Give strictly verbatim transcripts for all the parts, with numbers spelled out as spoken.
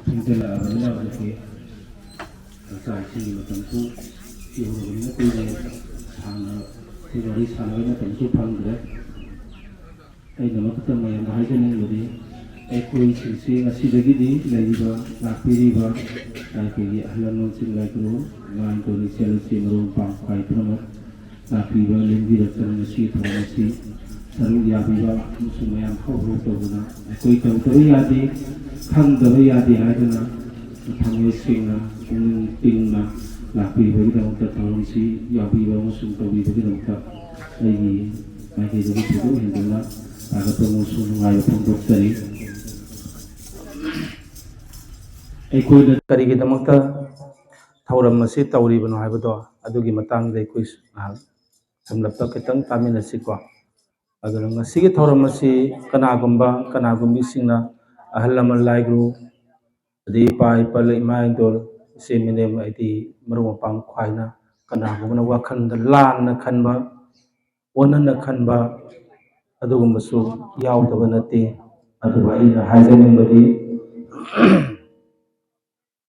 ꯊꯦꯡꯖꯤꯜꯂꯛꯑꯕꯅꯤꯅ ꯍꯧꯖꯤꯛꯇꯤ ꯆꯥꯛ ꯏꯁꯤꯡꯒꯤ ꯃꯇꯝꯁꯨ ꯌꯧꯔꯕꯅꯤꯅ ꯀꯨꯏꯅ ꯁꯥꯡꯅ ꯑꯩꯈꯣꯏ ꯋꯥꯔꯤ ꯁꯥꯟꯅꯕꯒꯤ ꯃꯇꯝꯁꯨ ꯐꯪꯗ꯭ꯔꯦ꯫ ꯑꯩꯅ ꯑꯃꯈꯛꯇꯪ ꯃꯌꯥꯝꯗ ꯍꯥꯏꯖꯅꯤꯡꯕꯗꯤ, ꯑꯩꯈꯣꯏꯁꯤꯡꯁꯤ ꯉꯁꯤꯗꯒꯤꯗꯤ ꯂꯩꯔꯤꯕ, ꯂꯥꯛꯄꯤꯔꯤꯕ ꯑꯩꯈꯣꯏꯒꯤ ꯑꯍꯜ ꯂꯃꯟꯁꯤꯡ, ꯂꯥꯏ ꯒꯨꯔꯨ, ꯏꯃꯥ ꯏꯟꯗꯣꯜ, ꯏꯆꯦꯜ ꯏꯆꯦ, ꯃꯔꯨꯞ ꯃꯄꯥꯡ ꯈ꯭ꯋꯥꯏ ꯄꯨꯝꯅꯃꯛ ꯂꯥꯛꯄꯤꯕ, ꯂꯦꯡꯕꯤꯔꯛꯇꯅ ꯉꯁꯤ ꯊꯧꯔꯝ ꯑꯁꯤ ꯁꯔꯨꯛ ꯌꯥꯕꯤꯕ ꯑꯃꯁꯨꯡ ꯃꯌꯥꯝ ꯍꯧ ꯍꯧ ꯇꯧꯗꯨꯅ ꯑꯩꯈꯣꯏ ꯇꯧꯗꯕ ꯌꯥꯗꯦ, ꯈꯪꯗꯕ ꯌꯥꯗꯦ ꯍꯥꯏꯗꯨꯅ ꯊꯃꯣꯏ ꯁꯦꯡꯅ, ꯄꯨꯛꯅꯤꯡ ꯇꯤꯡꯅ ꯂꯥꯛꯄꯤꯕꯒꯤꯗꯃꯛꯇ, ꯊꯧꯔꯝꯁꯤ ꯌꯥꯎꯕꯤꯕ ꯑꯃꯁꯨꯡ ꯇꯧꯕꯤꯕꯒꯤꯗꯃꯛꯇ ꯑꯩꯒꯤ ꯃꯥꯏꯀꯩꯗꯒꯤ ꯊꯣꯏꯗꯣꯛ ꯍꯦꯟꯗꯣꯛꯅ ꯊꯥꯒꯠꯄ ꯑꯃꯁꯨꯡ ꯅꯨꯡꯉꯥꯏꯕ ꯐꯣꯡꯗꯣꯛꯆꯔꯤ꯫ ꯑꯩꯈꯣꯏꯅ ꯀꯔꯤꯒꯤꯗꯃꯛꯇ ꯊꯧꯔꯝ ꯑꯁꯤ ꯇꯧꯔꯤꯕꯅꯣ ꯍꯥꯏꯕꯗꯣ ꯑꯗꯨꯒꯤ ꯃꯇꯥꯡꯗ ꯑꯩꯈꯣꯏ ꯉꯥꯏꯍꯥꯛ ꯁꯝꯂꯞꯄ ꯈꯤꯇꯪ ꯇꯥꯃꯤꯟꯅꯁꯤꯀꯣ꯫ ꯑꯗꯨꯅ ꯉꯁꯤꯒꯤ ꯊꯧꯔꯝ ꯑꯁꯤ ꯀꯅꯥꯒꯨꯝꯕ, ꯀꯅꯥꯒꯨꯝꯕꯤꯁꯤꯡꯅ ꯑꯍꯜ ꯂꯃꯟ, ꯂꯥꯏ ꯒꯨꯔꯨ, ꯑꯗꯩ ꯏꯄꯥ ꯏꯄꯜ, ꯏꯃꯥ ꯏꯟꯗꯣꯜ, ꯏꯆꯦ ꯃꯤꯅꯦꯝ, ꯍꯥꯏꯗꯤ ꯃꯔꯨꯞ ꯃꯄꯥꯡ ꯈ꯭ꯋꯥꯏꯅ ꯀꯅꯥꯒꯨꯝꯕꯅ ꯋꯥꯈꯜꯗ ꯂꯥꯟꯅ ꯈꯟꯕ, ꯑꯣꯟꯅꯅ ꯈꯟꯕ ꯑꯗꯨꯒꯨꯝꯕꯁꯨ ꯌꯥꯎꯗꯕ ꯅꯠꯇꯦ꯫ ꯑꯗꯨꯕꯨ ꯑꯩꯅ ꯍꯥꯏꯖꯅꯤꯡꯕꯗꯤ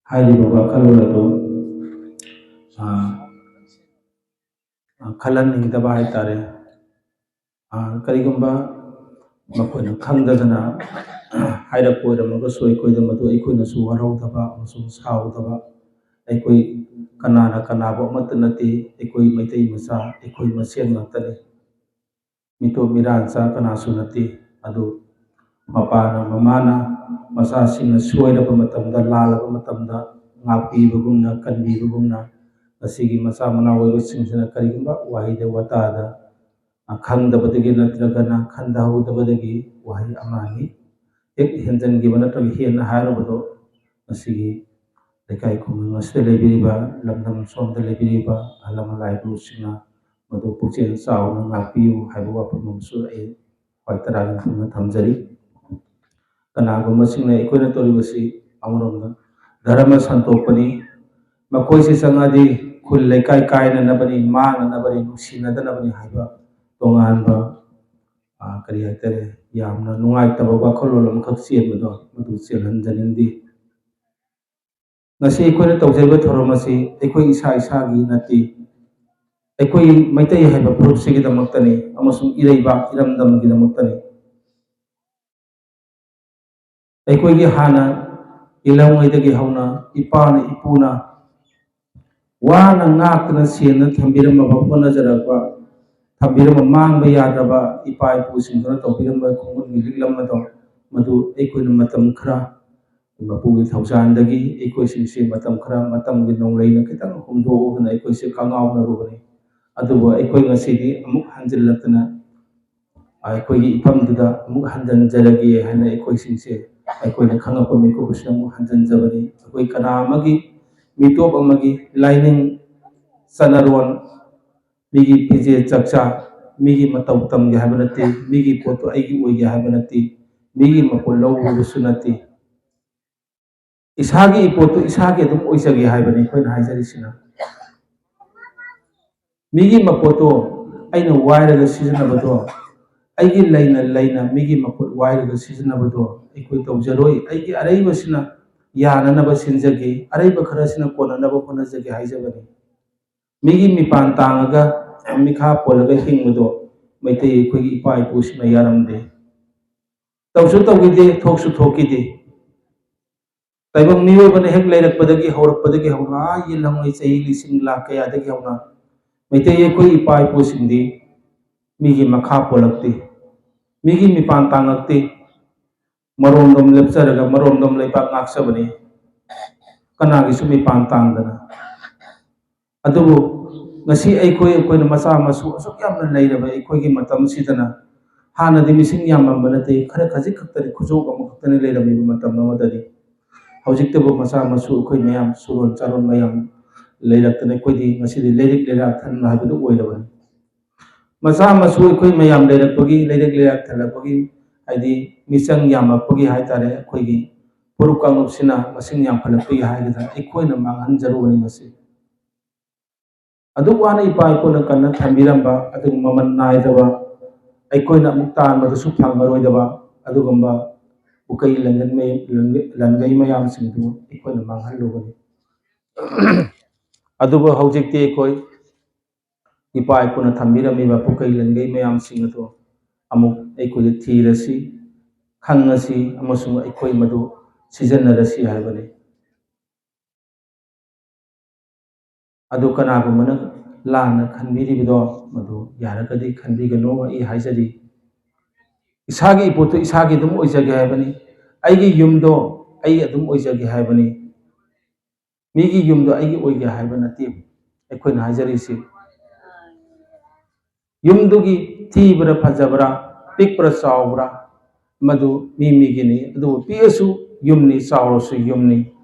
ꯍꯥꯏꯔꯤꯕ ꯋꯥꯈꯜꯂꯣꯟ ꯑꯗꯨ, ꯑ, ꯑ, ꯈꯜꯍꯟꯅꯤꯡꯗꯕ ꯍꯥꯏ ꯇꯥꯔꯦ꯫ ꯑ, ꯀꯔꯤꯒꯨꯝꯕ ꯃꯈꯣꯏꯅ ꯈꯪꯗꯗꯅ ꯍꯥꯏꯔꯛꯄ ꯑꯣꯏꯔꯝꯃꯒꯁꯨ ꯑꯩꯈꯣꯏꯗ ꯃꯗꯨ ꯑꯩꯈꯣꯏꯅꯁꯨ ꯋꯥꯔꯧꯗꯕ ꯑꯃꯁꯨꯡ ꯁꯥꯎꯗꯕ꯫ ꯑꯩꯈꯣꯏ ꯀꯅꯥꯅ ꯀꯅꯥꯕꯨ ꯑꯃꯠꯇ ꯅꯠꯇꯦ, ꯑꯩꯈꯣꯏ ꯃꯩꯇꯩ ꯃꯆꯥ ꯑꯩꯈꯣꯏ ꯃꯁꯦꯟ ꯉꯥꯛꯇꯅꯤ꯫ ꯃꯤꯇꯣꯞ ꯃꯤꯔꯥꯟꯆꯥ ꯀꯅꯥꯁꯨ ꯅꯠꯇꯦ꯫ ꯑꯗꯨ ꯃꯄꯥꯅ, ꯃꯃꯥꯅ ꯃꯆꯥꯁꯤꯡꯅ ꯁꯣꯏꯔꯕ ꯃꯇꯝꯗ, ꯂꯥꯜꯂꯕ ꯃꯇꯝꯗ ꯉꯥꯛꯄꯤꯕꯒꯨꯝꯅ, ꯀꯟꯕꯤꯕꯒꯨꯝꯅ, ꯉꯁꯤꯒꯤ ꯃꯆꯥ ꯃꯅꯥꯎ ꯑꯣꯏꯕꯁꯤꯡꯁꯤꯅ ꯀꯔꯤꯒꯨꯝꯕ ꯋꯥꯍꯩꯗ, ꯋꯥꯇꯥꯗ, ꯑ, ꯈꯪꯗꯕꯗꯒꯤ ꯅꯠꯇ꯭ꯔꯒꯅ ꯈꯟꯊꯍꯧꯗꯕꯗꯒꯤ ꯋꯥꯍꯩ ꯑꯃ ꯑꯅꯤ ꯍꯦꯛ ꯍꯦꯟꯖꯟꯈꯤꯕ ꯅꯠꯇ꯭ꯔꯒ ꯍꯦꯟꯅ ꯍꯥꯏꯔꯨꯕꯗꯣ ꯉꯁꯤꯒꯤ ꯂꯩꯀꯥꯏ ꯈꯨꯡꯒꯪ ꯑꯁꯤꯗ ꯂꯩꯕꯤꯔꯤꯕ, ꯂꯝꯗꯝ ꯁꯣꯝꯗ ꯂꯩꯕꯤꯔꯤꯕ ꯑꯍꯜ ꯂꯃꯟ ꯂꯥꯏ ꯒꯨꯔꯨꯁꯤꯡꯅ ꯃꯗꯨ ꯄꯨꯛꯆꯦꯜ ꯆꯥꯎꯅ ꯉꯥꯛꯄꯤꯌꯨ ꯍꯥꯏꯕ ꯋꯥꯐꯝ ꯑꯃꯁꯨ ꯑꯩ ꯈ꯭ꯋꯥꯏ ꯇꯔꯥꯏꯅ ꯊꯝꯖꯔꯤ꯫ ꯀꯅꯥꯒꯨꯝꯕꯁꯤꯡꯅ ꯑꯩꯈꯣꯏꯅ ꯇꯧꯔꯤꯕꯁꯤ ꯑꯃꯔꯣꯝꯗ ꯙꯔꯃ ꯁꯟꯗꯣꯛꯄꯅꯤ, ꯃꯈꯣꯏꯁꯤ ꯆꯪꯉꯗꯤ ꯈꯨꯜ ꯂꯩꯀꯥꯏ ꯀꯥꯏꯅꯅꯕꯅꯤ, ꯃꯥꯡꯅꯅꯕꯅꯤ, ꯅꯨꯡꯁꯤꯅꯗꯅꯕꯅꯤ ꯍꯥꯏꯕ ꯇꯣꯉꯥꯟꯕ, ꯑ, ꯀꯔꯤ ꯍꯥꯏꯇꯥꯔꯦ, ꯌꯥꯝꯅ ꯅꯨꯡꯉꯥꯏꯇꯕ ꯋꯥꯈꯜꯂꯣꯟ ꯑꯃꯈꯛ ꯆꯦꯟꯕꯗꯣ, ꯃꯗꯨ ꯆꯦꯜꯍꯟꯖꯅꯤꯡꯗꯦ꯫ ꯉꯁꯤ ꯑꯩꯈꯣꯏꯅ ꯇꯧꯖꯔꯤꯕ ꯊꯧꯔꯝ ꯑꯁꯤ ꯑꯩꯈꯣꯏ ꯏꯁꯥ ꯏꯁꯥꯒꯤ ꯅꯠꯇꯦ, ꯑꯩꯈꯣꯏ ꯃꯩꯇꯩ ꯍꯥꯏꯕ ꯐꯨꯔꯨꯞꯁꯤꯒꯤꯗꯃꯛꯇꯅꯤ ꯑꯃꯁꯨꯡ ꯏꯔꯩꯕꯥꯛ ꯏꯔꯝꯗꯝꯒꯤꯗꯃꯛꯇꯅꯤ꯫ ꯑꯩꯈꯣꯏꯒꯤ ꯍꯥꯟꯅ ꯏꯜꯍꯧꯉꯩꯗꯒꯤ ꯍꯧꯅ ꯏꯄꯥꯅ ꯏꯄꯨꯅ ꯋꯥꯅ ꯉꯥꯛꯇꯨꯅ ꯁꯦꯟꯅ ꯊꯝꯕꯤꯔꯝꯃꯕ, ꯍꯣꯠꯅꯖꯔꯛꯄ, ꯊꯝꯕꯤꯔꯝꯕ, ꯃꯥꯡꯕ ꯌꯥꯗ꯭ꯔꯕ ꯏꯄꯥ ꯏꯄꯨꯁꯤꯡꯗꯨꯅ ꯇꯧꯕꯤꯔꯝꯕ ꯈꯣꯡꯒꯨꯟꯒꯤ ꯂꯤꯛꯂꯝ ꯑꯗꯣ, ꯃꯗꯨ ꯑꯩꯈꯣꯏꯅ ꯃꯇꯝ ꯈꯔ ꯃꯄꯨꯒꯤ ꯊꯧꯖꯥꯜꯗꯒꯤ ꯑꯩꯈꯣꯏꯁꯤꯡꯁꯤ ꯃꯇꯝ ꯈꯔ ꯃꯇꯝꯒꯤ ꯅꯣꯡꯂꯩꯅ ꯈꯤꯇꯪ ꯍꯨꯝꯗꯣꯛꯎꯗꯅ ꯑꯩꯈꯣꯏꯁꯦ ꯀꯥꯡꯉꯥꯎꯅꯔꯨꯕꯅꯤ꯫ ꯑꯗꯨꯕꯨ ꯑꯩꯈꯣꯏ ꯉꯁꯤꯗꯤ ꯑꯃꯨꯛ ꯍꯟꯖꯤꯜꯂꯛꯇꯅ ꯑꯩꯈꯣꯏꯒꯤ ꯏꯐꯝꯗꯨꯗ ꯑꯃꯨꯛ ꯍꯟꯖꯤꯟꯖꯔꯒꯦ ꯍꯥꯏꯅ ꯑꯩꯈꯣꯏꯁꯤꯡꯁꯦ, ꯑꯩꯈꯣꯏꯅ ꯈꯪꯉꯛꯄ ꯃꯤꯀꯨꯞ ꯑꯁꯤꯗ ꯑꯃꯨꯛ ꯍꯟꯖꯤꯟꯖꯕꯅꯤ꯫ ꯑꯩꯈꯣꯏ ꯀꯅꯥ ꯑꯃꯒꯤ, ꯃꯤꯇꯣꯞ ꯑꯃꯒꯤ ꯂꯥꯏꯅꯤꯡ ꯆꯠꯅꯔꯣꯟ, ꯃꯤꯒꯤ ꯐꯤꯖꯦꯠ ꯆꯥꯛꯆꯥ, ꯃꯤꯒꯤ ꯃꯇꯧ ꯇꯝꯒꯦ ꯍꯥꯏꯕ ꯅꯠꯇꯦ, ꯃꯤꯒꯤ ꯄꯣꯠꯇꯨ ꯑꯩꯒꯤ ꯑꯣꯏꯒꯦ ꯍꯥꯏꯕ ꯅꯠꯇꯦ, ꯃꯤꯒꯤ ꯃꯄꯣꯠ ꯂꯧꯔꯨꯕꯁꯨ ꯅꯠꯇꯦ꯫ ꯏꯁꯥꯒꯤ ꯏꯄꯣꯠꯇꯨ ꯏꯁꯥꯒꯤ ꯑꯗꯨꯝ ꯑꯣꯏꯖꯒꯦ ꯍꯥꯏꯕꯅꯤ ꯑꯩꯈꯣꯏꯅ ꯍꯥꯏꯖꯔꯤꯁꯤꯅ꯫ ꯃꯤꯒꯤ ꯃꯄꯣꯠꯇꯣ ꯑꯩꯅ ꯋꯥꯏꯔꯒ ꯁꯤꯖꯤꯟꯅꯕꯗꯣ, ꯑꯩꯒꯤ ꯂꯩꯅ ꯂꯩꯅ ꯃꯤꯒꯤ ꯃꯄꯣꯠ ꯋꯥꯏꯔꯒ ꯁꯤꯖꯤꯟꯅꯕꯗꯣ ꯑꯩꯈꯣꯏ ꯇꯧꯖꯔꯣꯏ꯫ ꯑꯩꯒꯤ ꯑꯔꯩꯕꯁꯤꯅ ꯌꯥꯅꯅꯕ ꯁꯤꯟꯖꯒꯦ, ꯑꯔꯩꯕ ꯈꯔꯁꯤꯅ ꯀꯣꯟꯅꯅꯕ ꯍꯣꯠꯅꯖꯒꯦ ꯍꯥꯏꯖꯕꯅꯤ꯫ ꯃꯤꯒꯤ ꯃꯤꯄꯥꯟ ꯇꯥꯡꯉꯒ ꯃꯤꯈꯥ ꯄꯣꯜꯂꯒ ꯍꯤꯡꯕꯗꯣ ꯃꯩꯇꯩ ꯑꯩꯈꯣꯏꯒꯤ ꯏꯄꯥ ꯏꯄꯨꯁꯤꯡꯅ ꯌꯥꯔꯝꯗꯦ꯫ ꯇꯧꯁꯨ ꯇꯧꯈꯤꯗꯦ, ꯊꯣꯛꯁꯨ ꯊꯣꯛꯈꯤꯗꯦ꯫ ꯇꯥꯏꯕꯪ ꯃꯤꯑꯣꯏꯕꯅ ꯍꯦꯛ ꯂꯩꯔꯛꯄꯗꯒꯤ, ꯍꯧꯔꯛꯄꯗꯒꯤ ꯍꯧꯅ, ꯑꯥ ꯌꯦꯜꯍꯧꯉꯩ ꯆꯍꯤ ꯂꯤꯁꯤꯡ ꯂꯥꯛ ꯀꯌꯥꯗꯒꯤ ꯍꯧꯅ ꯃꯩꯇꯩ ꯑꯩꯈꯣꯏ ꯏꯄꯥ ꯏꯄꯨꯁꯤꯡꯗꯤ ꯃꯤꯒꯤ ꯃꯈꯥ ꯄꯣꯜꯂꯛꯇꯦ, ꯃꯤꯒꯤ ꯃꯤꯄꯥꯟ ꯇꯥꯡꯉꯛꯇꯦ꯫ ꯃꯔꯣꯝꯗꯣꯝ ꯂꯦꯞꯆꯔꯒ ꯃꯔꯣꯝꯗꯣꯝ ꯂꯩꯕꯥꯛ ꯉꯥꯛꯆꯕꯅꯤ, ꯀꯅꯥꯒꯤꯁꯨ ꯃꯤꯄꯥꯟ ꯇꯥꯡꯗꯅ꯫ ꯑꯗꯨꯕꯨ ꯉꯁꯤ ꯑꯩꯈꯣꯏ, ꯑꯩꯈꯣꯏꯅ ꯃꯆꯥ ꯃꯁꯨ ꯑꯁꯨꯛ ꯌꯥꯝꯅ ꯂꯩꯔꯕ ꯑꯩꯈꯣꯏꯒꯤ ꯃꯇꯝꯁꯤꯗꯅ, ꯍꯥꯟꯅꯗꯤ ꯃꯤꯁꯤꯡ ꯌꯥꯝꯂꯝꯕ ꯅꯠꯇꯦ, ꯈꯔ ꯈꯖꯤꯛ ꯈꯛꯇꯅꯤ, ꯈꯨꯖꯣꯞ ꯑꯃꯈꯛꯇꯅꯤ ꯂꯩꯔꯝꯃꯤꯕ ꯃꯇꯝ ꯑꯃꯗꯗꯤ꯫ ꯍꯧꯖꯤꯛꯇꯕꯨ ꯃꯆꯥ ꯃꯁꯨ ꯑꯩꯈꯣꯏ ꯃꯌꯥꯝ, ꯁꯨꯔꯣꯟ ꯆꯥꯔꯣꯟ ꯃꯌꯥꯝ ꯂꯩꯔꯛꯇꯅ ꯑꯩꯈꯣꯏꯗꯤ ꯉꯁꯤꯗꯤ ꯂꯩꯔꯤꯛ ꯂꯩꯔꯥ ꯊꯟꯕ ꯍꯥꯏꯕꯗꯨ ꯑꯣꯏꯔꯕꯅꯤ꯫ ꯃꯆꯥ ꯃꯁꯨ ꯑꯩꯈꯣꯏ ꯃꯌꯥꯝ ꯂꯩꯔꯛꯄꯒꯤ, ꯂꯩꯔꯤꯛ ꯂꯩꯔꯥ ꯊꯜꯂꯛꯄꯒꯤ, ꯍꯥꯏꯗꯤ ꯃꯤꯆꯪ ꯌꯥꯝꯂꯛꯄꯒꯤ ꯍꯥꯏꯇꯥꯔꯦ, ꯑꯩꯈꯣꯏꯒꯤ ꯐꯨꯔꯨꯞ ꯀꯥꯡꯂꯨꯞꯁꯤꯅ ꯃꯁꯤꯡ ꯌꯥꯝꯈꯠꯂꯛꯄꯒꯤ ꯍꯥꯏꯒꯗ꯭ꯔꯥ, ꯑꯩꯈꯣꯏꯅ ꯃꯥꯡꯍꯟꯖꯔꯨꯕꯅꯤ ꯃꯁꯤ꯫ ꯑꯗꯨꯛ ꯋꯥꯅ ꯏꯄꯥ ꯏꯄꯨꯅ ꯀꯟꯅ ꯊꯝꯕꯤꯔꯝꯕ ꯑꯗꯨꯒꯨꯝꯕ ꯃꯃꯜ ꯅꯥꯏꯗꯕ, ꯑꯩꯈꯣꯏꯅ ꯑꯃꯨꯛ ꯇꯥꯟꯕꯗꯁꯨ ꯐꯪꯉꯔꯣꯏꯗꯕ ꯑꯗꯨꯒꯨꯝꯕ ꯄꯨꯀꯩ ꯂꯟꯒꯟ ꯃꯌꯥꯝ-, ꯂꯟꯒ-, ꯂꯟꯒꯩ ꯃꯌꯥꯝꯁꯤꯡꯗꯨ ꯑꯩꯈꯣꯏꯅ ꯃꯥꯡꯍꯜꯂꯨꯕꯅꯤ꯫ ꯑꯗꯨꯕꯨ ꯍꯧꯖꯤꯛꯇꯤ ꯑꯩꯈꯣꯏ ꯏꯄꯥ ꯏꯄꯨꯅ ꯊꯝꯕꯤꯔꯝꯃꯤꯕ ꯄꯨꯀꯩ ꯂꯟꯒꯩ ꯃꯌꯥꯝꯁꯤꯡ ꯑꯗꯨ ꯑꯃꯨꯛ ꯑꯩꯈꯣꯏꯗ ꯊꯤꯔꯁꯤ, ꯈꯪꯉꯁꯤ ꯑꯃꯁꯨꯡ ꯑꯩꯈꯣꯏ ꯃꯗꯨ ꯁꯤꯖꯤꯟꯅꯔꯁꯤ ꯍꯥꯏꯕꯅꯤ꯫ ꯑꯗꯨ ꯀꯅꯥꯒꯨꯝꯕꯅ ꯂꯥꯟꯅ ꯈꯟꯕꯤꯔꯤꯕꯗꯣ, ꯃꯗꯨ ꯌꯥꯔꯒꯗꯤ ꯈꯟꯕꯤꯒꯅꯨ꯫ ꯑꯩ ꯍꯥꯏꯖꯔꯤ, ꯏꯁꯥꯒꯤ ꯏꯄꯣꯠꯇꯨ ꯏꯁꯥꯒꯤ ꯑꯗꯨꯝ ꯑꯣꯏꯖꯒꯦ ꯍꯥꯏꯕꯅꯤ, ꯑꯩꯒꯤ ꯌꯨꯝꯗꯣ ꯑꯩ ꯑꯗꯨꯝ ꯑꯣꯏꯖꯒꯦ ꯍꯥꯏꯕꯅꯤ, ꯃꯤꯒꯤ ꯌꯨꯝꯗꯣ ꯑꯩꯒꯤ ꯑꯣꯏꯒꯦ ꯍꯥꯏꯕ ꯅꯠꯇꯦ꯫ ꯑꯩꯈꯣꯏꯅ ꯍꯥꯏꯖꯔꯤꯁꯤ, ꯌꯨꯝꯗꯨꯒꯤ ꯊꯤꯕ꯭ꯔꯥ ꯐꯖꯕ꯭ꯔꯥ, ꯄꯤꯛꯄ꯭ꯔꯥ ꯆꯥꯎꯕ꯭ꯔꯥ, ꯃꯗꯨ ꯃꯤ ꯃꯤꯒꯤꯅꯤ꯫ ꯑꯗꯨꯕꯨ ꯄꯤꯛꯑꯁꯨ ꯌꯨꯝꯅꯤ, ꯆꯥꯎꯔꯁꯨ ꯌꯨꯝꯅꯤ꯫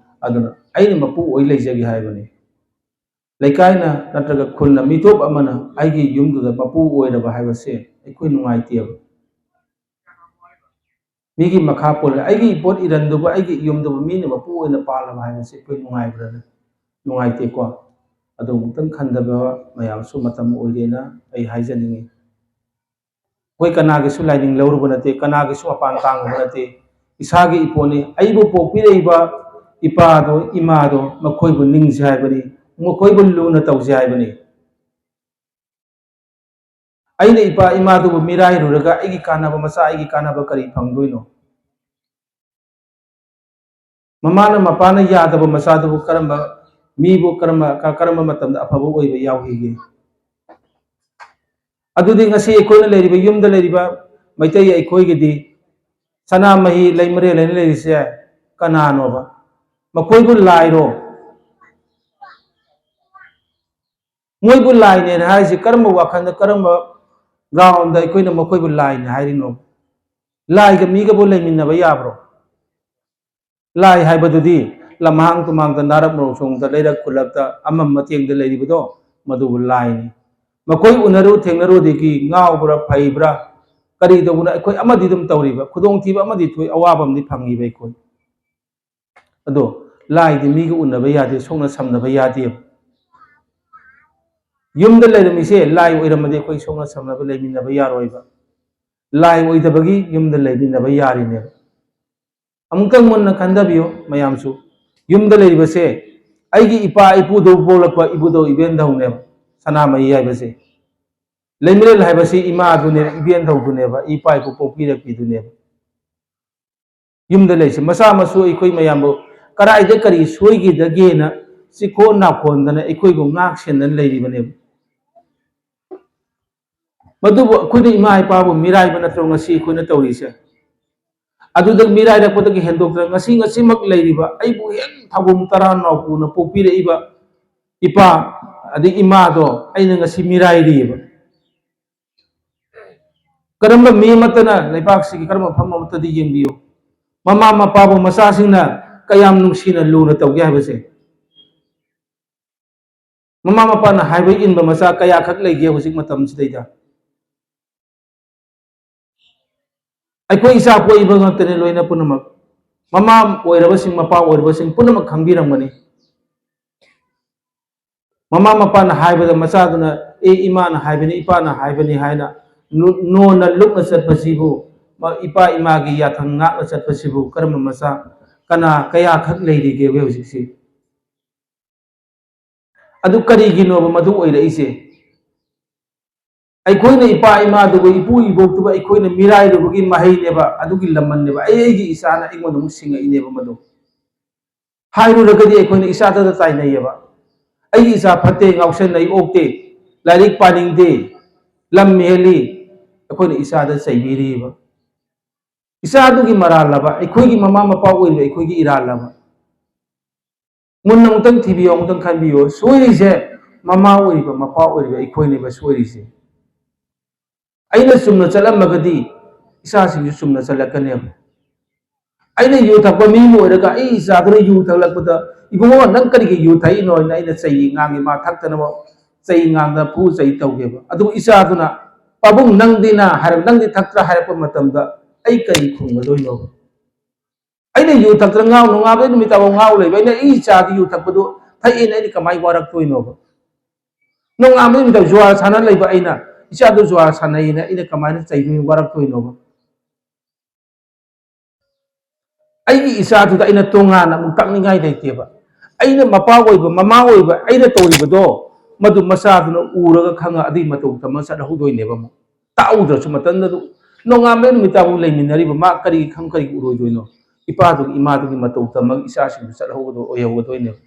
ꯑꯗꯨꯅ ꯑꯩꯅ ꯃꯄꯨ ꯑꯣꯏ ꯂꯩꯖꯒꯦ ꯍꯥꯏꯕꯅꯤ꯫ ꯂꯩꯀꯥꯏꯅ ꯅꯠꯇ꯭ꯔꯒ ꯈꯨꯟꯅ, ꯃꯤꯇꯣꯞ ꯑꯃꯅ ꯑꯩꯒꯤ ꯌꯨꯝꯗꯨꯗ ꯃꯄꯨ ꯑꯣꯏꯔꯕ ꯍꯥꯏꯕꯁꯦ ꯑꯩꯈꯣꯏ ꯅꯨꯡꯉꯥꯏꯇꯦꯕ꯫ ꯃꯤꯒꯤ ꯃꯈꯥ ꯄꯣꯜꯂꯦ꯫ ꯑꯩꯒꯤ ꯏꯄꯣꯠ ꯏꯔꯟꯗꯨꯕꯨ, ꯑꯩꯒꯤ ꯏꯌꯨꯝꯗꯨꯕꯨ ꯃꯤꯅ ꯃꯄꯨ ꯑꯣꯏꯅ ꯄꯥꯜꯂꯕ ꯍꯥꯏꯕꯁꯤ ꯑꯩꯈꯣꯏ ꯅꯨꯡꯉꯥꯏꯕ꯭ꯔꯥꯅꯦ? ꯅꯨꯡꯉꯥꯏꯇꯦꯀꯣ꯫ ꯑꯗꯨ ꯑꯃꯨꯛꯇꯪ ꯈꯟꯊꯕ ꯃꯌꯥꯝꯁꯨ ꯃꯇꯝ ꯑꯣꯏꯔꯦꯅ ꯑꯩ ꯍꯥꯏꯖꯅꯤꯡꯉꯤ꯫ ꯑꯩꯈꯣꯏ ꯀꯅꯥꯒꯤꯁꯨ ꯂꯥꯏꯅꯤꯡ ꯂꯧꯔꯨꯕ ꯅꯠꯇꯦ, ꯀꯅꯥꯒꯤꯁꯨ ꯃꯄꯥꯟ ꯇꯥꯡꯉꯨꯕ ꯅꯠꯇꯦ, ꯏꯁꯥꯒꯤ ꯏꯄꯣꯠꯅꯤ꯫ ꯑꯩꯕꯨ ꯄꯣꯛꯄꯤꯔꯛꯏꯕ ꯏꯄꯥꯗꯣ, ꯏꯃꯥꯗꯣ, ꯃꯈꯣꯏꯕꯨ ꯅꯤꯡꯁꯤ ꯍꯥꯏꯕꯅꯤ, ꯃꯈꯣꯏꯕꯨ ꯂꯨꯅ ꯇꯧꯁꯤ ꯍꯥꯏꯕꯅꯤ꯫ ꯑꯩꯅ ꯏꯄꯥ ꯏꯃꯥꯗꯨꯕꯨ ꯃꯤꯔꯥꯏꯔꯨꯔꯒ ꯑꯩꯒꯤ ꯀꯥꯟꯅꯕ, ꯃꯆꯥ ꯑꯩꯒꯤ ꯀꯥꯟꯅꯕ ꯀꯔꯤ ꯐꯪꯗꯣꯏꯅꯣ? ꯃꯃꯥꯅ ꯃꯄꯥꯅ ꯌꯥꯗꯕ ꯃꯆꯥꯗꯨꯕꯨ ꯀꯔꯝꯕ, ꯃꯤꯕꯨ ꯀꯔꯝꯕ, ꯀ-, ꯀꯔꯝꯕ ꯃꯇꯝꯗ ꯑꯐꯕ ꯑꯣꯏꯕ ꯌꯥꯎꯈꯤꯒꯦ? ꯑꯗꯨꯗꯤ ꯉꯁꯤ ꯑꯩꯈꯣꯏꯅ ꯂꯩꯔꯤꯕ, ꯌꯨꯝꯗ ꯂꯩꯔꯤꯕ ꯃꯩꯇꯩ ꯑꯩꯈꯣꯏꯒꯤꯗꯤ ꯁꯅꯥꯃꯍꯤ ꯂꯩꯃꯔꯦꯜ ꯍꯥꯏꯅ ꯂꯩꯔꯤꯁꯦ ꯀꯅꯥꯅꯣꯕ? ꯃꯈꯣꯏꯕꯨ ꯂꯥꯏꯔꯣ? ꯃꯣꯏꯕꯨ ꯂꯥꯏꯅꯦꯅ ꯍꯥꯏꯔꯤꯁꯤ ꯀꯔꯝꯕ ꯋꯥꯈꯜꯗ, ꯀꯔꯝꯕ ground ꯑꯩꯈꯣꯏꯅ ꯃꯈꯣꯏꯕꯨ ꯂꯥꯏꯅꯦ ꯍꯥꯏꯔꯤꯅꯣ? ꯂꯥꯏꯒ ꯃꯤꯒꯕꯨ ꯂꯩꯃꯤꯟꯅꯕ ꯌꯥꯕ꯭ꯔꯣ? ꯂꯥꯏ ꯍꯥꯏꯕꯗꯨꯗꯤ ꯂꯝꯍꯥꯡ ꯇꯨꯝꯍꯥꯡꯗ, ꯅꯥꯔꯛ ꯃꯔꯣꯛ ꯁꯣꯡꯗ, ꯂꯩꯔꯛ ꯈꯨꯜꯂꯛꯇ, ꯑꯃꯝ ꯑꯇꯦꯡꯗ ꯂꯩꯔꯤꯕꯗꯣ, ꯃꯗꯨꯕꯨ ꯂꯥꯏꯅꯤ꯫ ꯃꯈꯣꯏ ꯎꯅꯔꯨ ꯊꯦꯡꯅꯔꯨꯗꯒꯤ ꯉꯥꯎꯕ꯭ꯔꯥ, ꯐꯩꯕ꯭ꯔꯥ, ꯀꯔꯤ ꯇꯧꯕꯅꯣ, ꯑꯩꯈꯣꯏ ꯑꯃꯗꯤ ꯑꯗꯨꯝ ꯇꯧꯔꯤꯕ, ꯈꯨꯗꯣꯡꯊꯤꯕ ꯑꯃꯗꯤ ꯊꯣꯛꯏ, ꯑꯋꯥꯕ ꯑꯃꯗꯤ ꯐꯪꯉꯤꯕ ꯑꯩꯈꯣꯏ꯫ ꯑꯗꯣ ꯂꯥꯏꯗꯤ ꯃꯤꯒ ꯎꯅꯕ ꯌꯥꯗꯦ, ꯁꯣꯛꯅ ꯁꯝꯅꯕ ꯌꯥꯗꯦꯕ꯫ ꯌꯨꯝꯗ ꯂꯩꯔꯝꯃꯤꯁꯦ ꯂꯥꯏ ꯑꯣꯏꯔꯝꯃꯗꯤ ꯑꯩꯈꯣꯏ ꯁꯣꯛꯅ ꯁꯝꯅꯕ ꯂꯩꯃꯤꯟꯅꯕ ꯌꯥꯔꯣꯏꯕ꯫ ꯂꯥꯏ ꯑꯣꯏꯗꯕꯒꯤ ꯌꯨꯝꯗ ꯂꯩꯃꯤꯟꯅꯕ ꯌꯥꯔꯤꯅꯦꯕ꯫ ꯑꯃꯨꯛꯇꯪ ꯃꯨꯟꯅ ꯈꯟꯊꯕꯤꯌꯨ ꯃꯌꯥꯝꯁꯨ꯫ ꯌꯨꯝꯗ ꯂꯩꯔꯤꯕꯁꯦ ꯑꯩꯒꯤ ꯏꯄꯥ ꯏꯄꯨꯗꯧ ꯄꯣꯛꯂꯛꯄ ꯏꯕꯨꯙꯧ ꯏꯕꯦꯟꯙꯧꯅꯦꯕ꯫ ꯁꯅꯥꯃꯍꯤ ꯍꯥꯏꯕꯁꯦ, ꯂꯩꯃꯔꯦꯜ ꯍꯥꯏꯕꯁꯤ ꯏꯃꯥꯗꯨꯅꯦꯕ, ꯏꯕꯦꯟꯙꯧꯗꯨꯅꯦꯕ, ꯏꯄꯥ ꯏꯄꯨ ꯄꯣꯛꯄꯤꯔꯛꯄꯤꯗꯨꯅꯦꯕ꯫ ꯌꯨꯝꯗ ꯂꯩꯁꯦ ꯃꯆꯥ ꯃꯁꯨ ꯑꯩꯈꯣꯏ ꯃꯌꯥꯝꯕꯨ ꯀꯗꯥꯏꯗ ꯀꯔꯤ ꯁꯣꯏꯈꯤꯗꯒꯦꯅ ꯆꯤꯈꯣ ꯅꯥꯈꯣꯟꯗꯅ ꯑꯩꯈꯣꯏꯕꯨ ꯉꯥꯛ ꯁꯦꯟꯗꯅ ꯂꯩꯔꯤꯕꯅꯦꯕ꯫ ꯃꯗꯨꯕꯨ ꯑꯩꯈꯣꯏꯅ ꯏꯃꯥ ꯏꯄꯥꯕꯨ ꯃꯤꯔꯥꯏꯕ ꯅꯠꯇ꯭ꯔꯣ ꯉꯁꯤ ꯑꯩꯈꯣꯏꯅ ꯇꯧꯔꯤꯁꯦ? ꯑꯗꯨꯗ ꯃꯤꯔꯥꯏꯔꯛꯄꯗꯒꯤ ꯍꯦꯟꯗꯣꯛꯇꯅ ꯉꯁꯤ ꯉꯁꯤꯃꯛ ꯂꯩꯔꯤꯕ ꯑꯩꯕꯨ ꯍꯦꯛ ꯊꯧꯕꯨꯝ ꯇꯔꯥ ꯅꯥꯎꯄꯨꯅ ꯄꯣꯛꯄꯤꯔꯛꯏꯕ ꯏꯄꯥ ꯑꯗꯩ ꯏꯃꯥꯗꯣ ꯑꯩꯅ ꯉꯁꯤ ꯃꯤꯔꯥꯏꯔꯤꯕ꯫ ꯀꯔꯝꯕ ꯃꯤ ꯑꯃꯠꯇꯅ ꯂꯩꯕꯥꯛꯁꯤꯒꯤ ꯀꯔꯝꯕ ꯃꯐꯝ ꯑꯃꯠꯇꯗ ꯌꯦꯡꯕꯤꯌꯨ, ꯃꯃꯥ ꯃꯄꯥꯕꯨ ꯃꯆꯥꯁꯤꯡꯅ ꯀꯌꯥꯝ ꯅꯨꯡꯁꯤꯅ ꯂꯨꯅ ꯇꯧꯒꯦ ꯍꯥꯏꯕꯁꯦ꯫ ꯃꯃꯥ ꯃꯄꯥꯅ ꯍꯥꯏꯕ ꯏꯟꯕ ꯃꯆꯥ ꯀꯌꯥꯈꯛ ꯂꯩꯒꯦ ꯍꯧꯖꯤꯛ ꯃꯇꯝꯁꯤꯗꯩꯗ? ꯑꯩꯈꯣꯏ ꯏꯆꯥ ꯄꯣꯛꯏꯕ ꯉꯥꯛꯇꯅꯤ ꯂꯣꯏꯅ ꯄꯨꯝꯅꯃꯛ꯫ ꯃꯃꯥ ꯑꯣꯏꯔꯕꯁꯤꯡ, ꯃꯄꯥ ꯑꯣꯏꯔꯕꯁꯤꯡ ꯄꯨꯝꯅꯃꯛ ꯈꯪꯕꯤꯔꯝꯒꯅꯤ꯫ ꯃꯃꯥ ꯃꯄꯥꯅ ꯍꯥꯏꯕꯗ ꯃꯆꯥꯗꯨꯅ "ꯑꯦ, ꯏꯃꯥꯅ ꯍꯥꯏꯕꯅꯤ, ꯏꯄꯥꯅ ꯍꯥꯏꯕꯅꯤ" ꯍꯥꯏꯅ ꯅꯨ-, ꯅꯣꯟꯅ ꯂꯨꯞꯅ ꯆꯠꯄꯁꯤꯕꯨ, ꯃ-, ꯏꯄꯥ ꯏꯃꯥꯒꯤ ꯌꯥꯊꯪ ꯉꯥꯛꯅ ꯆꯠꯄꯁꯤꯕꯨ ꯀꯔꯝꯕ ꯃꯆꯥ, ꯀꯅꯥ, ꯀꯌꯥꯈꯛ ꯂꯩꯔꯤꯒꯦ ꯍꯧꯖꯤꯛꯁꯤ? ꯑꯗꯨ ꯀꯔꯤꯒꯤꯅꯣꯕ ꯃꯗꯨ ꯑꯣꯏꯔꯛꯏꯁꯦ? ꯑꯩꯈꯣꯏꯅ ꯏꯄꯥ ꯏꯃꯥꯗꯨꯕꯨ, ꯏꯄꯨ ꯏꯕꯣꯛꯇꯨꯕꯨ ꯑꯩꯈꯣꯏꯅ ꯃꯤꯔꯥꯏꯔꯨꯕꯒꯤ ꯃꯍꯩꯅꯦꯕ, ꯑꯗꯨꯒꯤ ꯂꯃꯟꯅꯦꯕ꯫ ꯑꯩ, ꯑꯩꯒꯤ ꯏꯆꯥꯅ ꯑꯩꯉꯣꯟꯗ ꯑꯃꯨꯛ ꯁꯤꯡꯉꯛꯏꯅꯦꯕ ꯃꯗꯨ꯫ ꯍꯥꯏꯔꯨꯔꯒꯗꯤ ꯑꯩꯈꯣꯏꯅ ꯏꯆꯥꯗꯗ ꯇꯥꯏꯅꯩꯌꯦꯕ꯫ "ꯑꯩꯒꯤ ꯏꯆꯥ ꯐꯠꯇꯦ, ꯉꯥꯎꯁꯟꯅꯩ, ꯑꯣꯛꯇꯦ, ꯂꯥꯏꯔꯤꯛ ꯄꯥꯅꯤꯡꯗꯦ, ꯂꯝ ꯍꯦꯜꯂꯤ", ꯑꯩꯈꯣꯏꯅ ꯏꯆꯥꯗ ꯆꯩꯕꯤꯔꯤꯕ꯫ ꯏꯆꯥꯗꯨꯒꯤ ꯃꯔꯥꯜꯂꯕ? ꯑꯩꯈꯣꯏꯒꯤ ꯃꯃꯥ ꯃꯄꯥ ꯑꯣꯏꯔꯤꯕ ꯑꯩꯈꯣꯏꯒꯤ ꯏꯔꯥꯜꯂꯕ? ꯃꯨꯟꯅ ꯑꯃꯨꯛꯇꯪ ꯊꯤꯕꯤꯌꯨ, ꯑꯃꯨꯛꯇꯪ ꯈꯟꯕꯤꯌꯨ꯫ ꯁꯣꯏꯔꯤꯁꯦ ꯃꯃꯥ ꯑꯣꯏꯔꯤꯕ, ꯃꯄꯥ ꯑꯣꯏꯔꯤꯕ ꯑꯩꯈꯣꯏꯅꯦꯕ ꯁꯣꯏꯔꯤꯁꯦ꯫ ꯑꯩꯅ ꯆꯨꯝꯅ ꯆꯠꯂꯝꯃꯒꯗꯤ ꯏꯆꯥꯁꯤꯡꯁꯨ ꯆꯨꯝꯅ ꯆꯠꯂꯛꯀꯅꯦꯕ꯫ ꯑꯩꯅ ꯌꯨ ꯊꯛꯄ ꯃꯤ ꯑꯃ ꯑꯣꯏꯔꯒ ꯑꯩ ꯏꯆꯥꯗꯨꯅ ꯌꯨ ꯊꯛꯂꯛꯄꯗ, "ꯏꯕꯨꯡꯉꯣ, ꯅꯪ ꯀꯔꯤꯒꯤ ꯌꯨ ꯊꯛꯏꯅꯣ?" ꯍꯥꯏꯅ ꯑꯩꯅ ꯆꯩ ꯉꯥꯡꯉꯤ, ꯃꯥ ꯊꯛꯇꯅꯕ ꯆꯩ ꯉꯥꯡꯗꯅ ꯐꯨ ꯆꯩ ꯇꯧꯒꯦꯕ꯫ ꯑꯗꯨꯕꯨ ꯏꯆꯥꯗꯨꯅ, "ꯄꯥꯕꯨꯡ, ꯅꯪꯗꯤꯅ ꯍꯥꯏꯔꯛ-, ꯅꯪꯗꯤ ꯊꯛꯇ꯭ꯔꯥ?" ꯍꯥꯏꯔꯛꯄ ꯃꯇꯝꯗ ꯑꯩ ꯀꯔꯤ ꯈꯨꯝꯒꯗꯣꯏꯅꯣꯕ? ꯑꯩꯅ ꯌꯨ ꯊꯛꯇꯅ ꯉꯥꯎ ꯅꯣꯡꯉꯥꯟꯕꯗꯩ ꯅꯨꯃꯤꯠ ꯇꯥꯕꯧ ꯉꯥꯎ ꯂꯩꯕ ꯑꯩꯅ ꯑꯩ ꯏꯆꯥꯗꯤ ꯌꯨ ꯊꯛꯄꯗꯨ ꯊꯛꯑꯦꯅ ꯑꯩꯅ ꯀꯃꯥꯏꯅ ꯋꯥꯔꯛꯇꯣꯏꯅꯣꯕ? ꯅꯣꯡꯉꯥꯟꯕꯗꯩ ꯅꯨꯃꯤꯠ ꯇꯥꯕꯧ ꯖꯨꯋꯥꯔ ꯁꯥꯟꯅ ꯂꯩꯕ ꯑꯩꯅ ꯏꯆꯥꯗꯨ ꯖꯨꯋꯥꯔ ꯁꯥꯟꯅꯩꯅ ꯑꯩꯅ ꯀꯃꯥꯏꯅ ꯆꯩꯗꯣꯏꯅꯣ, ꯋꯥꯔꯛꯇꯣꯏꯅꯣꯕ? ꯑꯩꯒꯤ ꯏꯆꯥꯗꯨꯗ ꯑꯩꯅ ꯇꯣꯉꯥꯟꯅ ꯑꯃꯨꯛ ꯇꯥꯛꯅꯤꯡꯉꯥꯏ ꯂꯩꯇꯦꯕ꯫ ꯑꯩꯅ ꯃꯄꯥ ꯑꯣꯏꯕ, ꯃꯃꯥ ꯑꯣꯏꯕ, ꯑꯩꯅ ꯇꯧꯔꯤꯕꯗꯣ ꯃꯗꯨ ꯃꯆꯥꯗꯨꯅ ꯎꯔꯒ ꯈꯪꯉ ꯑꯗꯨꯒꯤ ꯃꯇꯧ ꯇꯝꯃ ꯆꯠꯍꯧꯗꯣꯏꯅꯦꯕ꯫ ꯑꯃꯨꯛ ꯇꯥꯛꯎꯗ꯭ꯔꯁꯨ ꯃꯇꯝꯗꯨꯗ ꯅꯣꯡꯉꯥꯟꯕ ꯅꯨꯃꯤꯠ ꯇꯥꯕꯨ ꯂꯩꯃꯤꯟꯅꯔꯤꯕ ꯃꯥ ꯀꯔꯤꯒꯤ ꯈꯪ ꯀꯔꯤꯒꯤ ꯎꯔꯣꯏꯗꯣꯏꯅꯣ? ꯏꯄꯥꯗꯨꯒꯤ ꯏꯃꯥꯗꯨꯒꯤ ꯃꯇꯧ ꯇꯝꯃꯒ ꯏꯆꯥꯁꯤꯡꯗꯨ ꯆꯠꯍꯧꯒꯗꯣ ꯑꯣꯏꯍꯧꯒꯗꯣꯏꯅꯦꯕ꯫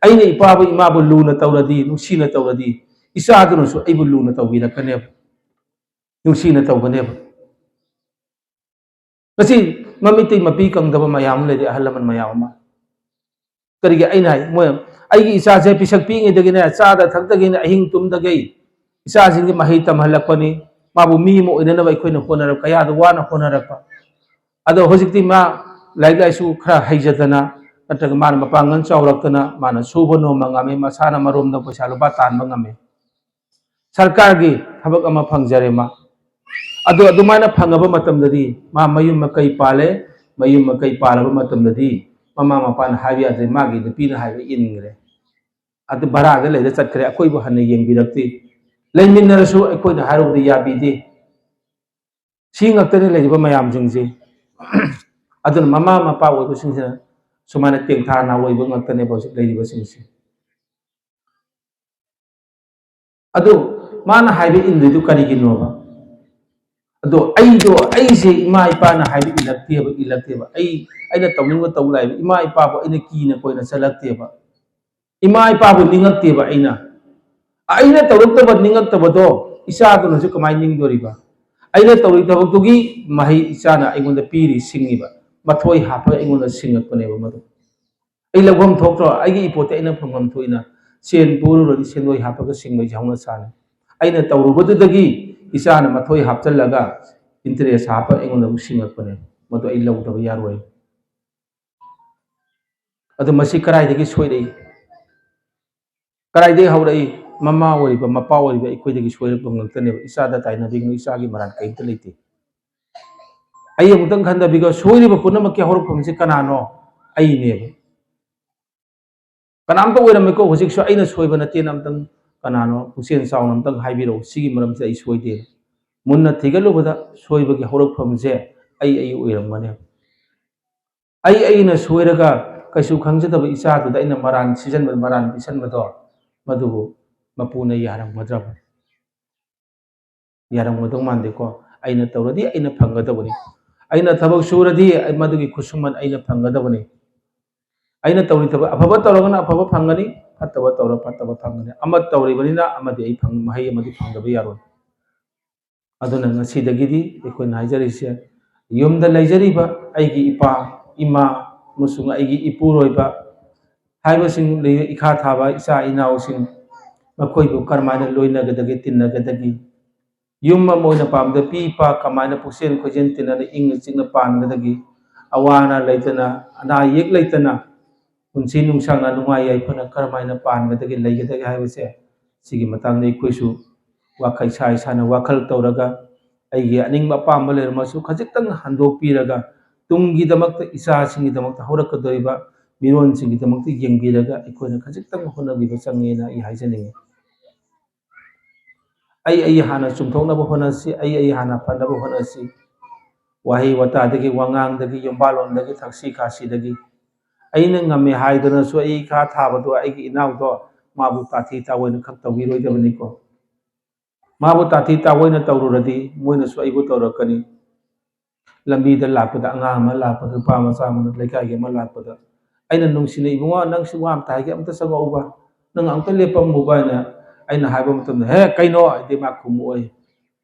ꯑꯩꯅ ꯏꯄꯥꯕꯨ ꯏꯃꯥꯕꯨ ꯂꯨꯅ ꯇꯧꯔꯗꯤ, ꯅꯨꯡꯁꯤꯅ ꯇꯧꯔꯗꯤ, ꯏꯆꯥꯗꯨꯅꯁꯨ ꯑꯩꯕꯨ ꯂꯨꯅ ꯇꯧꯕꯤꯔꯛꯀꯅꯦꯕ, ꯅꯨꯡꯁꯤꯅ ꯇꯧꯒꯅꯦꯕ꯫ ꯉꯁꯤ ꯃꯃꯤꯠꯇꯩ ꯃꯄꯤ ꯀꯪꯗꯕ ꯃꯌꯥꯝ ꯑꯃ ꯂꯩꯔꯤ, ꯑꯍꯜ ꯂꯃꯟ ꯃꯌꯥꯝ ꯑꯃ꯫ ꯀꯔꯤꯒꯤ ꯑꯩꯅ ꯍꯥꯏ, ꯃꯣꯏ, ꯑꯩꯒꯤ ꯏꯆꯥꯁꯦ ꯄꯤꯁꯛ ꯄꯤꯛꯏꯉꯩꯗꯒꯤꯅꯦ, ꯆꯥꯗ ꯊꯛꯇꯒꯤꯅꯦ, ꯑꯍꯤꯡ ꯇꯨꯝꯗꯒꯩ ꯏꯆꯥꯁꯤꯡꯒꯤ ꯃꯍꯩ ꯇꯝꯍꯜꯂꯛꯄꯅꯤ꯫ ꯃꯥꯕꯨ ꯃꯤ ꯑꯃ ꯑꯣꯏꯅꯅꯕ ꯑꯩꯈꯣꯏꯅ ꯍꯣꯠꯅꯔꯛ-, ꯀꯌꯥꯗ ꯋꯥꯅ ꯍꯣꯠꯅꯔꯛꯄ꯫ ꯑꯗꯣ ꯍꯧꯖꯤꯛꯇꯤ ꯃꯥ ꯂꯥꯏꯔꯤꯛ ꯂꯥꯏꯁꯨ ꯈꯔ ꯍꯩꯖꯗꯅ, ꯅꯠꯇ꯭ꯔꯒ ꯃꯥꯅ ꯃꯄꯥꯡꯒꯜ ꯆꯥꯎꯔꯛꯇꯅ, ꯃꯥꯅ ꯁꯨꯕ ꯅꯣꯝꯕ ꯉꯝꯃꯤ, ꯃꯁꯥꯅ ꯃꯔꯣꯝꯗ ꯄꯩꯁꯥ ꯂꯨꯄꯥ ꯇꯥꯟꯕ ꯉꯝꯃꯤ꯫ ꯁꯔꯀꯥꯔꯒꯤ ꯊꯕꯛ ꯑꯃ ꯐꯪꯖꯔꯦ ꯃꯥ꯫ ꯑꯗꯣ ꯑꯗꯨꯃꯥꯏꯅ ꯐꯪꯉꯕ ꯃꯇꯝꯗꯗꯤ ꯃꯥ ꯃꯌꯨꯝ ꯃꯀꯩ ꯄꯥꯜꯂꯦ, ꯃꯌꯨꯝ ꯃꯀꯩ ꯄꯥꯜꯂꯕ ꯃꯇꯝꯗꯗꯤ ꯃꯃꯥ ꯃꯄꯥꯅ ꯍꯥꯏꯕ ꯌꯥꯗ꯭ꯔꯦ, ꯃꯥꯒꯤ ꯅꯨꯄꯤꯅ ꯍꯥꯏꯕ ꯏꯟꯈ꯭ꯔꯦ꯫ ꯑꯗꯨ ꯚꯔꯥꯗ ꯂꯩꯔ ꯆꯠꯈ꯭ꯔꯦ, ꯑꯩꯈꯣꯏꯕꯨ ꯍꯟꯅ ꯌꯦꯡꯕꯤꯔꯛꯇꯦ꯫ ꯂꯩꯃꯤꯟꯅꯔꯁꯨ ꯑꯩꯈꯣꯏꯅ ꯍꯥꯏꯔꯨꯕꯗ ꯌꯥꯕꯤꯗꯦ꯫ ꯁꯤ ꯉꯥꯛꯇꯅꯤ ꯂꯩꯔꯤꯕ ꯃꯌꯥꯝꯁꯤꯡꯁꯦ꯫ ꯑꯗꯨꯅ ꯃꯃꯥ ꯃꯄꯥ ꯑꯣꯏꯕꯁꯤꯡꯁꯤꯅ ꯁꯨꯃꯥꯏꯅ ꯇꯦꯡꯊꯥ ꯅꯥ ꯑꯣꯏꯕ ꯉꯥꯛꯇꯅꯦꯕ ꯍꯧꯖꯤꯛ ꯂꯩꯔꯤꯕꯁꯤꯡꯁꯦ꯫ ꯑꯗꯨ ꯃꯥꯅ ꯍꯥꯏꯕ ꯏꯟꯗ꯭ꯔꯤꯗꯨ ꯀꯔꯤꯒꯤꯅꯣꯕ? ꯑꯗꯣ ꯑꯩꯗꯣ, ꯑꯩꯁꯦ ꯏꯃꯥ ꯏꯄꯥꯅ ꯍꯥꯏꯕ ꯏꯜꯂꯛꯇꯦꯕ, ꯏꯜꯂꯛꯇꯦꯕ꯫ ꯑꯩ, ꯑꯩꯅ ꯇꯧꯅꯤꯡꯕ ꯇꯧ ꯂꯥꯛꯑꯦꯕ꯫ ꯏꯃꯥ ꯏꯄꯥꯕꯨ ꯑꯩꯅ ꯀꯤꯅ ꯀꯣꯏꯅ ꯆꯠꯂꯛꯇꯦꯕ꯫ ꯏꯃꯥ ꯏꯄꯥꯕꯨ ꯅꯤꯡꯉꯛꯇꯦꯕ ꯑꯩꯅ꯫ ꯑꯩꯅ ꯇꯧꯔꯛꯇꯕ, ꯅꯤꯡꯉꯛꯇꯕꯗꯣ ꯏꯆꯥꯗꯨꯅꯁꯨ ꯀꯃꯥꯏꯅ ꯅꯤꯡꯗꯣꯔꯤꯕ? ꯑꯩꯅ ꯇꯧꯔꯤ ꯊꯕꯛꯇꯨꯒꯤ ꯃꯍꯩ ꯏꯆꯥꯅ ꯑꯩꯉꯣꯟꯗ ꯄꯤꯔꯤ, ꯁꯤꯡꯉꯤꯕ꯫ ꯃꯊꯣꯏ ꯍꯥꯞꯄꯒ ꯑꯩꯉꯣꯟꯗ ꯁꯤꯡꯉꯛꯄꯅꯦꯕ ꯃꯗꯨ꯫ ꯑꯩ ꯂꯧꯐꯝ ꯊꯣꯛꯇ꯭ꯔꯣ? ꯑꯩꯒꯤ ꯏꯄꯣꯠꯇꯤ ꯑꯩꯅ ꯐꯪꯐꯝ ꯊꯣꯛꯏꯅ꯫ ꯁꯦꯟ ꯄꯨꯔꯨꯔꯗꯤ ꯁꯦꯟꯗꯣꯏ ꯍꯥꯞꯄꯒ ꯁꯤꯡꯕ ꯍꯧꯅ ꯁꯥꯅꯤ꯫ ꯑꯩꯅ ꯇꯧꯔꯨꯕꯗꯨꯗꯒꯤ ꯏꯆꯥꯅ ꯃꯊꯣꯏ ꯍꯥꯞꯆꯜꯂꯒ interest ꯍꯥꯞꯄ ꯑꯩꯉꯣꯟꯗ ꯑꯃꯨꯛ ꯁꯤꯡꯉꯛꯄꯅꯦ꯫ ꯃꯗꯨ ꯑꯩ ꯂꯧꯗꯕ ꯌꯥꯔꯣꯏ꯫ ꯑꯗꯨ ꯃꯁꯤ ꯀꯗꯥꯏꯗꯒꯤ ꯁꯣꯏꯔꯛꯏ? ꯀꯗꯥꯏꯗꯒꯤ ꯍꯧꯔꯛꯏ? ꯃꯃꯥ ꯑꯣꯏꯔꯤꯕ, ꯃꯄꯥ ꯑꯣꯏꯔꯤꯕ ꯑꯩꯈꯣꯏꯗꯒꯤ ꯁꯣꯏꯔꯛꯄ ꯉꯛꯇꯅꯦꯕ꯫ ꯏꯆꯥꯗ ꯇꯥꯏꯅꯕꯤꯒꯅꯨ, ꯏꯆꯥꯒꯤ ꯃꯔꯥꯜ ꯀꯔꯤꯝꯇ ꯂꯩꯇꯦ꯫ ꯑꯩ ꯑꯃꯨꯛꯇꯪ ꯈꯟꯊꯕꯤꯈꯣ, ꯁꯣꯏꯔꯤꯕ ꯄꯨꯝꯅꯃꯛꯀꯤ ꯍꯧꯔꯛꯐꯝꯁꯤ ꯀꯅꯥꯅꯣ? ꯑꯩꯅꯦꯕ꯫ ꯀꯅꯥꯝꯇ ꯑꯣꯏꯔꯝꯃꯣꯏꯀꯣ, ꯍꯧꯖꯤꯛꯁꯨ ꯑꯩꯅ ꯁꯣꯏꯕ ꯅꯠꯇꯦꯅ ꯑꯝꯇꯪ ꯀꯅꯥꯅꯣ ꯄꯨꯛꯆꯦꯜ ꯆꯥꯎꯅ ꯑꯝꯇꯪ ꯍꯥꯏꯕꯤꯔꯛꯎ, ꯁꯤꯒꯤ ꯃꯔꯝꯁꯦ ꯑꯩ ꯁꯣꯏꯗꯦ꯫ ꯃꯨꯟꯅ ꯊꯤꯒꯠꯂꯨꯕꯗ ꯁꯣꯏꯕꯒꯤ ꯍꯧꯔꯛꯐꯝꯁꯦ ꯑꯩ, ꯑꯩ ꯑꯣꯏꯔꯝꯒꯅꯦꯕ꯫ ꯑꯩ ꯑꯩꯅ ꯁꯣꯏꯔꯒ ꯀꯩꯁꯨ ꯈꯪꯖꯗꯕ ꯏꯆꯥꯗꯨꯗ ꯑꯩꯅ ꯃꯔꯥꯟ ꯁꯤꯖꯟꯕ, ꯃꯔꯥꯟ ꯄꯤꯁꯟꯕꯗꯣ, ꯃꯗꯨꯕꯨ ꯃꯄꯨꯅ ꯌꯥꯔꯝꯒꯗ꯭ꯔꯕ? ꯌꯥꯔꯝꯒꯗꯧ ꯃꯥꯟꯗꯦꯀꯣ꯫ ꯑꯩꯅ ꯇꯧꯔꯗꯤ ꯑꯩꯅ ꯐꯪꯒꯗꯕꯅꯤ, ꯑꯩꯅ ꯊꯕꯛ ꯁꯨꯔꯗꯤ ꯑꯩ ꯃꯗꯨꯒꯤ ꯈꯨꯠꯁꯨꯃꯟ ꯑꯩꯅ ꯐꯪꯒꯗꯕꯅꯤ꯫ ꯑꯩꯅ ꯇꯧꯔꯤ ꯊꯕꯛ ꯑꯐꯕ ꯇꯧꯔꯒꯅ ꯑꯐꯕ ꯐꯪꯒꯅꯤ, ꯐꯠꯇꯕ ꯇꯧꯔ ꯐꯠꯇꯕ ꯐꯪꯒꯅꯤ꯫ ꯑꯃ ꯇꯧꯔꯤꯕꯅꯤꯅ ꯑꯃꯗꯤ ꯑꯩ ꯐꯪ-, ꯃꯍꯩ ꯑꯃꯗꯤ ꯐꯪꯗꯕ ꯌꯥꯔꯣꯏ꯫ ꯑꯗꯨꯅ ꯉꯁꯤꯗꯒꯤꯗꯤ ꯑꯩꯈꯣꯏꯅ ꯍꯥꯏꯖꯔꯤꯁꯦ, ꯌꯨꯝꯗ ꯂꯩꯖꯔꯤꯕ ꯑꯩꯒꯤ ꯏꯄꯥ, ꯏꯃꯥ ꯑꯃꯁꯨꯡ ꯑꯩꯒꯤ ꯏꯄꯨꯔꯣꯏꯕ ꯍꯥꯏꯕꯁꯤꯡ, ꯂꯩ-, ꯏꯈꯥ ꯊꯥꯕ ꯏꯆꯥ ꯏꯅꯥꯎꯁꯤꯡ, ꯃꯈꯣꯏꯕꯨ ꯀꯔꯝꯍꯥꯏꯅ ꯂꯣꯏꯅꯒꯗꯒꯦ, ꯇꯤꯟꯅꯒꯗꯒꯦ? ꯌꯨꯝ ꯑꯃ ꯑꯣꯏꯅ ꯄꯥꯝꯕꯗ ꯄꯤ ꯏꯄꯥ ꯀꯃꯥꯏꯅ ꯄꯨꯛꯆꯦꯟ ꯈꯣꯏꯖꯦꯟ ꯇꯤꯟꯅꯅ ꯏꯪꯅ ꯆꯤꯛꯅ ꯄꯥꯟꯒꯗꯒꯦ? ꯑꯋꯥ ꯑꯅꯥ ꯂꯩꯇꯅ, ꯑꯅꯥ ꯑꯌꯦꯛ ꯂꯩꯇꯅ, ꯄꯨꯟꯁꯤ ꯅꯨꯡꯁꯥꯡꯅ ꯅꯨꯡꯉꯥꯏ ꯌꯥꯏꯐꯅ ꯀꯔꯝꯍꯥꯏꯅ ꯄꯥꯟꯒꯗꯒꯦ, ꯂꯩꯒꯗꯒꯦ ꯍꯥꯏꯕꯁꯦ, ꯁꯤꯒꯤ ꯃꯇꯥꯡꯗ ꯑꯩꯈꯣꯏꯁꯨ ꯋꯥꯈꯜ, ꯏꯁꯥ ꯏꯁꯥꯅ ꯋꯥꯈꯜ ꯇꯧꯔꯒ, ꯑꯩꯒꯤ ꯑꯅꯤꯡꯕ ꯑꯄꯥꯝꯕ ꯂꯩꯔꯝꯃꯁꯨ ꯈꯖꯤꯛꯇꯪ ꯍꯟꯗꯣꯛꯄꯤꯔꯒ, ꯇꯨꯡꯒꯤꯗꯃꯛꯇ, ꯏꯆꯥꯁꯤꯡꯒꯤꯗꯃꯛꯇ, ꯍꯧꯔꯛꯀꯗꯧꯔꯤꯕ ꯃꯤꯔꯣꯟꯁꯤꯡꯒꯤꯗꯃꯛꯇ ꯌꯦꯡꯕꯤꯔꯒ ꯑꯩꯈꯣꯏꯅ ꯈꯖꯤꯛꯇꯪ ꯍꯣꯠꯅꯕꯤꯕ ꯆꯪꯉꯦꯅ ꯑꯩ ꯍꯥꯏꯖꯅꯤꯡꯉꯤ꯫ ꯑꯩ ꯑꯩ ꯍꯥꯟꯅ ꯆꯨꯝꯊꯣꯛꯅꯕ ꯍꯣꯠꯅꯁꯤ, ꯑꯩ ꯑꯩ ꯍꯥꯟꯅ ꯐꯅꯕ ꯍꯣꯠꯅꯁꯤ꯫ ꯋꯥꯍꯩ ꯋꯥꯇꯥꯗꯒꯤ, ꯋꯥꯉꯥꯡꯗꯒꯤ, ꯌꯨꯝꯕꯥꯜꯂꯣꯟꯗꯒꯤ, ꯊꯛꯁꯤ ꯈꯥꯁꯤꯗꯒꯤ꯫ ꯑꯩꯅ ꯉꯝꯃꯦ ꯍꯥꯏꯗꯨꯅꯁꯨ ꯑꯩ ꯏꯈꯥ ꯊꯥꯕꯗꯣ, ꯑꯩꯒꯤ ꯏꯅꯥꯎꯗꯣ, ꯃꯥꯕꯨ ꯇꯥꯊꯤ ꯇꯥꯑꯣꯏꯅ ꯈꯛ ꯇꯧꯕꯤꯔꯣꯏꯗꯕꯅꯤꯀꯣ꯫ ꯃꯥꯕꯨ ꯇꯥꯊꯤ ꯇꯥꯑꯣꯏꯅ ꯇꯧꯔꯨꯔꯗꯤ ꯃꯣꯏꯅꯁꯨ ꯑꯩꯕꯨ ꯇꯧꯔꯛꯀꯅꯤ꯫ ꯂꯝꯕꯤꯗ ꯂꯥꯛꯄꯗ ꯑꯉꯥꯡ ꯑꯃ ꯂꯥꯛꯄꯗ, ꯅꯨꯄꯥ ꯃꯆꯥ ꯑꯃꯅ, ꯂꯩꯀꯥꯏꯒꯤ ꯑꯃ ꯂꯥꯛꯄꯗ, ꯑꯩꯅ ꯅꯨꯡꯁꯤꯅ, "ꯏꯕꯨꯡꯉꯣ, ꯅꯪꯁꯤ ꯋꯥ ꯑꯝꯇ ꯍꯥꯏꯒꯦ, ꯑꯝꯇ ꯆꯪꯉꯛꯎꯕ, ꯅꯪ ꯑꯝꯇ ꯂꯦꯞꯄꯝꯃꯨꯕ" ꯍꯥꯏꯅ ꯑꯩꯅ ꯍꯥꯏꯕ ꯃꯇꯝꯗ, "ꯍꯦ, ꯀꯩꯅꯣ?" ꯍꯥꯏꯗꯤ ꯃꯥ ꯈꯨꯝꯃꯛꯑꯣꯏ,